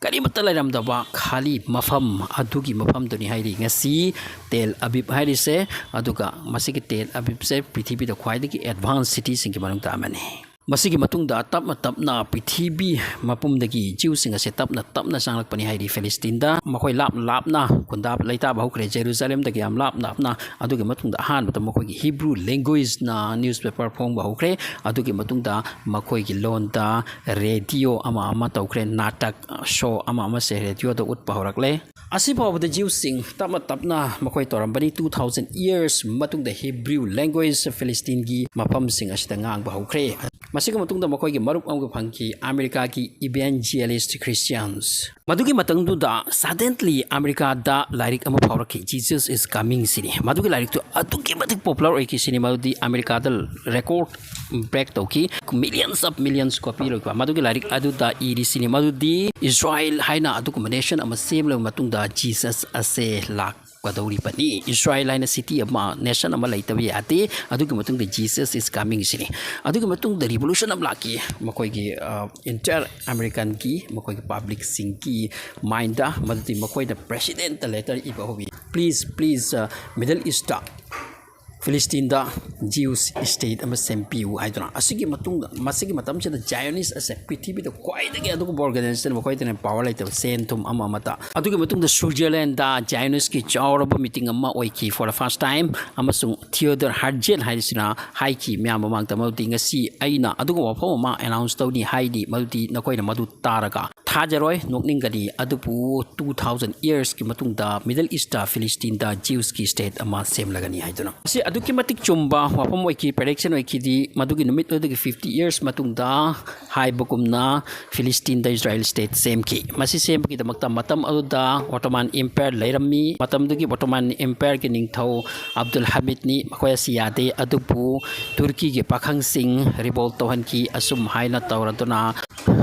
ꯀꯔꯤꯃꯠꯇ ꯂꯩꯔꯝꯗꯕ ꯈꯥꯂꯤ ꯃꯐꯝ ꯑꯗꯨꯒꯤ ꯃꯐꯝꯗꯨꯅꯤ ꯍꯥꯏꯔꯤ ꯉꯁꯤ ꯇꯦꯜ ꯑꯕꯤꯕ ꯍꯥꯏꯔꯤꯁꯦ꯫ ꯑꯗꯨꯒ ꯃꯁꯤꯒꯤ ꯇꯦꯜ ꯑꯕꯤꯕꯁꯦ ꯄ꯭ꯔꯤꯊꯤꯕꯤꯗ ꯈ꯭ꯋꯥꯏꯗꯒꯤ ꯑꯦꯗꯚꯥꯟꯁ ꯁꯤꯇꯤꯁꯤꯡꯒꯤ ꯃꯅꯨꯡꯗ ꯑꯃꯅꯤ꯫ ꯃꯁꯤꯒꯤ ꯃꯇꯨꯡꯗ ꯇꯞꯅ ꯇꯞꯅ ꯄ꯭ꯔꯤꯊꯤꯕꯤ ꯃꯄꯨꯝꯗꯒꯤ ꯖ꯭ꯌꯨꯁꯤꯡ ꯑꯁꯦ ꯇꯞꯅ ꯇꯞꯅ ꯆꯪꯂꯛꯄꯅꯤ ꯍꯥꯏꯔꯤ ꯐꯤꯂꯤꯁꯇꯤꯟꯗ꯫ ꯃꯈꯣꯏ ꯂꯥꯞꯅ ꯂꯥꯞꯅ ꯈꯨꯟꯗꯥꯕ ꯂꯩꯇꯥꯕ ꯍꯧꯈ꯭ꯔꯦ, ꯖꯦꯔꯨꯖꯥꯂꯦꯝꯗꯒꯤ ꯌꯥꯝ ꯂꯥꯞꯅ ꯂꯥꯞꯅ꯫ ꯑꯗꯨꯒꯤ ꯃꯇꯨꯡꯗ ꯑꯍꯥꯟꯕꯗ ꯃꯈꯣꯏꯒꯤ ꯍꯤꯕ꯭ꯔꯨ ꯂꯦꯡꯒ꯭ꯋꯦꯖꯅ ꯅ꯭ꯌꯨꯁꯄꯦꯄꯔ ꯐꯣꯡꯕ ꯍꯧꯈ꯭ꯔꯦ꯫ ꯑꯗꯨꯒꯤ ꯃꯇꯨꯡꯗ ꯃꯈꯣꯏꯒꯤ ꯂꯣꯟꯗ ꯔꯦꯗꯤꯑꯣ ꯑꯃ ꯑꯃ ꯇꯧꯈ꯭ꯔꯦ, ꯅꯥꯇꯛ ꯁꯣ ꯑꯃ ꯑꯃꯁꯦ ꯔꯦꯗꯤꯑꯣꯗ ꯎꯠꯄ ꯍꯧꯔꯛꯂꯦ꯫ ꯑꯁꯤ ꯐꯥꯎꯕꯗ ꯖ꯭ꯌꯨꯁꯤꯡ ꯇꯞꯅ ꯇꯞꯅ ꯃꯈꯣꯏ ꯇꯧꯔꯝꯕꯅꯤ꯫ Two thousand years ꯃꯇꯨꯡꯗ ꯍꯤꯕ꯭ꯔꯨ ꯂꯦꯡꯒ꯭ꯋꯦꯖ ꯐꯤꯂꯤꯁꯇꯤꯟꯒꯤ ꯃꯐꯝꯁꯤꯡ ꯑꯁꯤꯗ ꯉꯥꯡꯕ ꯍꯧꯈ꯭ꯔꯦ꯫ ꯃꯁꯤꯒꯤ ꯃꯇꯨꯡꯗ ꯃꯈꯣꯏꯒꯤ ꯃꯔꯨꯞ ꯑꯃꯒ ꯐꯪꯈꯤ, ꯑꯃꯦꯔꯤꯀꯥꯒꯤ ꯏꯚꯦꯟꯖꯤꯌꯦꯂꯤꯁ ꯈ꯭ꯔꯤꯁꯇꯤꯌꯥꯟꯁ꯫ ꯃꯗꯨꯒꯤ ꯃꯇꯝꯗꯨꯗ suddenly ꯑꯃꯦꯔꯤꯀꯥꯗ ꯂꯥꯏꯔꯤꯛ ꯑꯃ ꯐꯥꯎꯔꯛꯈꯤ, Jesus is Coming ꯁꯤꯅꯤ꯫ ꯃꯗꯨꯒꯤ ꯂꯥꯏꯔꯤꯛꯇꯨ ꯑꯗꯨꯛꯀꯤ ꯃꯇꯤꯛ ꯄꯣꯄꯨꯂꯔ ꯑꯣꯏꯈꯤ ꯁꯤꯅꯤ, ꯃꯗꯨꯗꯤ ꯑꯃꯦꯔꯤꯀꯥꯗ ꯔꯦꯀꯣꯔꯗ ꯕ꯭ꯔꯦꯛ ꯇꯧꯈꯤ꯫ Millions of millions copy ꯂꯣꯏꯕ ꯃꯗꯨꯒꯤ ꯂꯥꯏꯔꯤꯛ ꯑꯗꯨꯗ ꯏꯔꯤꯁꯤꯅꯤ, ꯃꯗꯨꯗꯤ ꯏꯁꯔꯥꯏꯜ ꯍꯥꯏꯅ ꯑꯗꯨꯒꯨꯝꯕ ꯅꯦꯁꯟ ꯑꯃ ꯁꯦꯝꯂꯕ ꯃꯇꯨꯡꯗ ꯖꯤꯁꯁ ꯑꯁꯦ ꯂꯥꯛꯀꯗꯧꯔꯤꯕꯅꯤ꯫ ꯏꯁꯔꯥꯏꯜ ꯍꯥꯏꯅ ꯁꯤꯇꯤ ꯑꯃ, ꯅꯦꯁꯟ ꯑꯃ ꯂꯩꯇꯕ ꯌꯥꯗꯦ꯫ ꯑꯗꯨꯒꯤ ꯃꯇꯨꯡꯗ Jesus is Coming ꯁꯤꯅꯤ꯫ ꯑꯗꯨꯒꯤ ꯃꯇꯨꯡꯗ ꯔꯤꯚꯣꯂꯨꯁꯟ ꯑꯃ ꯂꯥꯛꯈꯤ ꯃꯈꯣꯏꯒꯤ ꯏꯟꯇꯔ ꯑꯃꯦꯔꯤꯀꯥꯟꯒꯤ ꯃꯈꯣꯏꯒꯤ ꯄꯕ꯭ꯂꯤꯛꯁꯤꯡꯒꯤ ꯃꯥꯏꯟꯗ, ꯃꯗꯨꯗꯤ ꯃꯈꯣꯏꯅ ꯄ꯭ꯔꯦꯁꯤꯗꯦꯟꯠꯇ ꯂꯦꯇꯔ ꯏꯕ ꯍꯧꯏ, "Please, please, Middle East ꯇ, ꯐꯤꯂꯤꯁꯇꯤꯟꯗ ꯖ꯭ꯌꯨꯁ ꯁ꯭ꯇꯦꯠ ꯑꯃ ꯁꯦꯝꯕꯤꯌꯨ" ꯍꯥꯏꯗꯨꯅ꯫ ꯑꯁꯤꯒꯤ ꯃꯇꯨꯡꯗ, ꯃꯁꯤꯒꯤ ꯃꯇꯝꯁꯤꯗ ꯖꯥꯏꯑꯣꯅꯤꯁ ꯑꯁꯦ ꯄ꯭ꯔꯤꯊꯤꯕꯤꯗ ꯈ꯭ꯋꯥꯏꯗꯒꯤ ꯑꯗꯨꯒꯨꯝꯕ ꯑꯣꯔꯒꯅꯥꯏꯖꯦꯁꯟ, ꯃꯈꯣꯏꯗꯅ ꯄꯥꯋꯔ ꯂꯩꯇꯕ, ꯁꯦꯟ ꯊꯨꯝ ꯑꯃ ꯑꯃꯠꯇ꯫ ꯑꯗꯨꯒꯤ ꯃꯇꯨꯡꯗ ꯁ꯭ꯋꯤꯖꯔꯂꯦꯟꯗ ꯖꯥꯏꯑꯣꯅꯤꯁꯀꯤ ꯆꯥꯎꯔꯕ ꯃꯤꯇꯤꯡ ꯑꯃ ꯑꯣꯏꯈꯤ for the first time, ꯑꯃꯁꯨꯡ ꯊꯤꯌꯣꯗꯔ ꯍꯥꯔꯖꯦꯜ ꯍꯥꯏꯔꯤꯁꯤꯅ ꯍꯥꯏꯈꯤ ꯃꯌꯥꯝ ꯃꯃꯥꯡꯗ, ꯃꯗꯨꯗꯤ ꯉꯁꯤ ꯑꯩꯅ ꯑꯗꯨꯒꯨꯝꯕ ꯋꯥꯐꯝ ꯑꯃ ꯑꯦꯅꯥꯎꯟꯁ ꯇꯧꯅꯤ ꯍꯥꯏꯔꯤ, ꯃꯗꯨꯗꯤ ꯅꯈꯣꯏꯅ ꯃꯗꯨ ꯇꯥꯔꯒ ꯊꯥꯖꯔꯣꯏ, ꯅꯣꯛꯅꯤꯡꯒꯅꯤ꯫ ꯑꯗꯨꯕꯨ two thousand years ꯀꯤ ꯃꯇꯨꯡꯗ ꯃꯤꯗꯜ ꯏꯁꯇ ꯐꯤꯂꯤꯁꯇꯤꯟꯗ ꯖ꯭ꯌꯨꯁꯀꯤ ꯁ꯭ꯇꯦꯠ ꯑꯃ ꯁꯦꯝꯂꯒꯅꯤ ꯍꯥꯏꯗꯨꯅ꯫ ꯑꯁꯤ ꯑꯗꯨꯛꯀꯤ ꯃꯇꯤꯛ ꯆꯨꯝꯕ ꯋꯥꯐꯝ ꯑꯣꯏꯈꯤ, prediction ꯑꯣꯏꯈꯤꯗꯤ, ꯃꯗꯨꯒꯤ ꯅꯨꯃꯤꯠ ꯑꯗꯨꯗꯒꯤ fifty years ꯃꯇꯨꯡꯗ ꯍꯥꯏꯕꯒꯨꯝꯅ ꯐꯤꯂꯤꯁꯇꯤꯟꯗ ꯏꯁꯔꯥꯏꯜ state ꯁꯦꯝꯈꯤ꯫ ꯃꯁꯤ ꯁꯦꯝꯕꯒꯤꯗꯃꯛꯇ ꯃꯇꯝ ꯑꯗꯨꯗ Ottoman Empire ꯂꯩꯔꯝꯃꯤ꯫ ꯃꯇꯝꯗꯨꯒꯤ Ottoman Empireꯒꯤ ꯅꯤꯡꯊꯧ ꯑꯕꯗꯨꯜ ꯍꯃꯤꯗꯅꯤ꯫ ꯃꯈꯣꯏ ꯑꯁꯤ ꯌꯥꯗꯦ, ꯑꯗꯨꯕꯨ ꯇꯨꯔꯀꯤꯒꯤ ꯄꯥꯈꯪꯁꯤꯡ revolt ꯇꯧꯍꯟꯈꯤ꯫ ꯑꯁꯨꯝ ꯍꯥꯏꯅ ꯇꯧꯔꯗꯨꯅ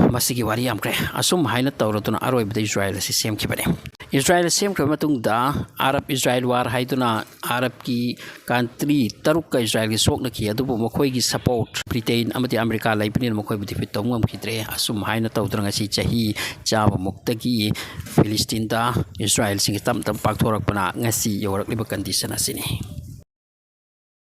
ꯃꯁꯤꯒꯤ ꯋꯥꯔꯤ ꯌꯥꯝꯈ꯭ꯔꯦ꯫ ꯑꯁꯨꯝ ꯍꯥꯏꯅ ꯇꯧꯔꯗꯨꯅ ꯑꯔꯣꯏꯕꯗ ꯏꯁꯔꯥꯏꯜ ꯑꯁꯤ ꯁꯦꯝꯈꯤꯕꯅꯤ꯫ ꯏꯁꯔꯥꯏꯜ ꯁꯦꯝꯈ꯭ꯔꯕ ꯃꯇꯨꯡꯗ Arab Israel war ꯍꯥꯏꯗꯨꯅ Arabꯀꯤ country ꯇꯔꯨꯛꯀ ꯏꯁꯔꯥꯏꯜꯒꯤ ꯁꯣꯛꯅꯈꯤ, ꯑꯗꯨꯕꯨ ꯃꯈꯣꯏꯒꯤ support Britain ꯑꯃꯗꯤ America ꯂꯩꯕꯅꯤꯅ ꯃꯈꯣꯏꯕꯨ defeat ꯇꯧꯕ ꯉꯝꯈꯤꯗ꯭ꯔꯦ꯫ ꯑꯁꯨꯝ ꯍꯥꯏꯅ ꯇꯧꯗꯨꯅ ꯉꯁꯤ ꯆꯍꯤ ꯆꯥꯝꯃꯃꯨꯛꯇꯒꯤ ꯐꯤꯂꯤꯁꯇꯤꯟꯗ ꯏꯁꯔꯥꯏꯜꯁꯤꯡꯒꯤ ꯇꯞ ꯇꯞ ꯄꯥꯛꯊꯣꯔꯛꯄꯅ ꯉꯁꯤ ꯌꯧꯔꯛꯂꯤꯕ condition ꯑꯁꯤꯅꯤ꯫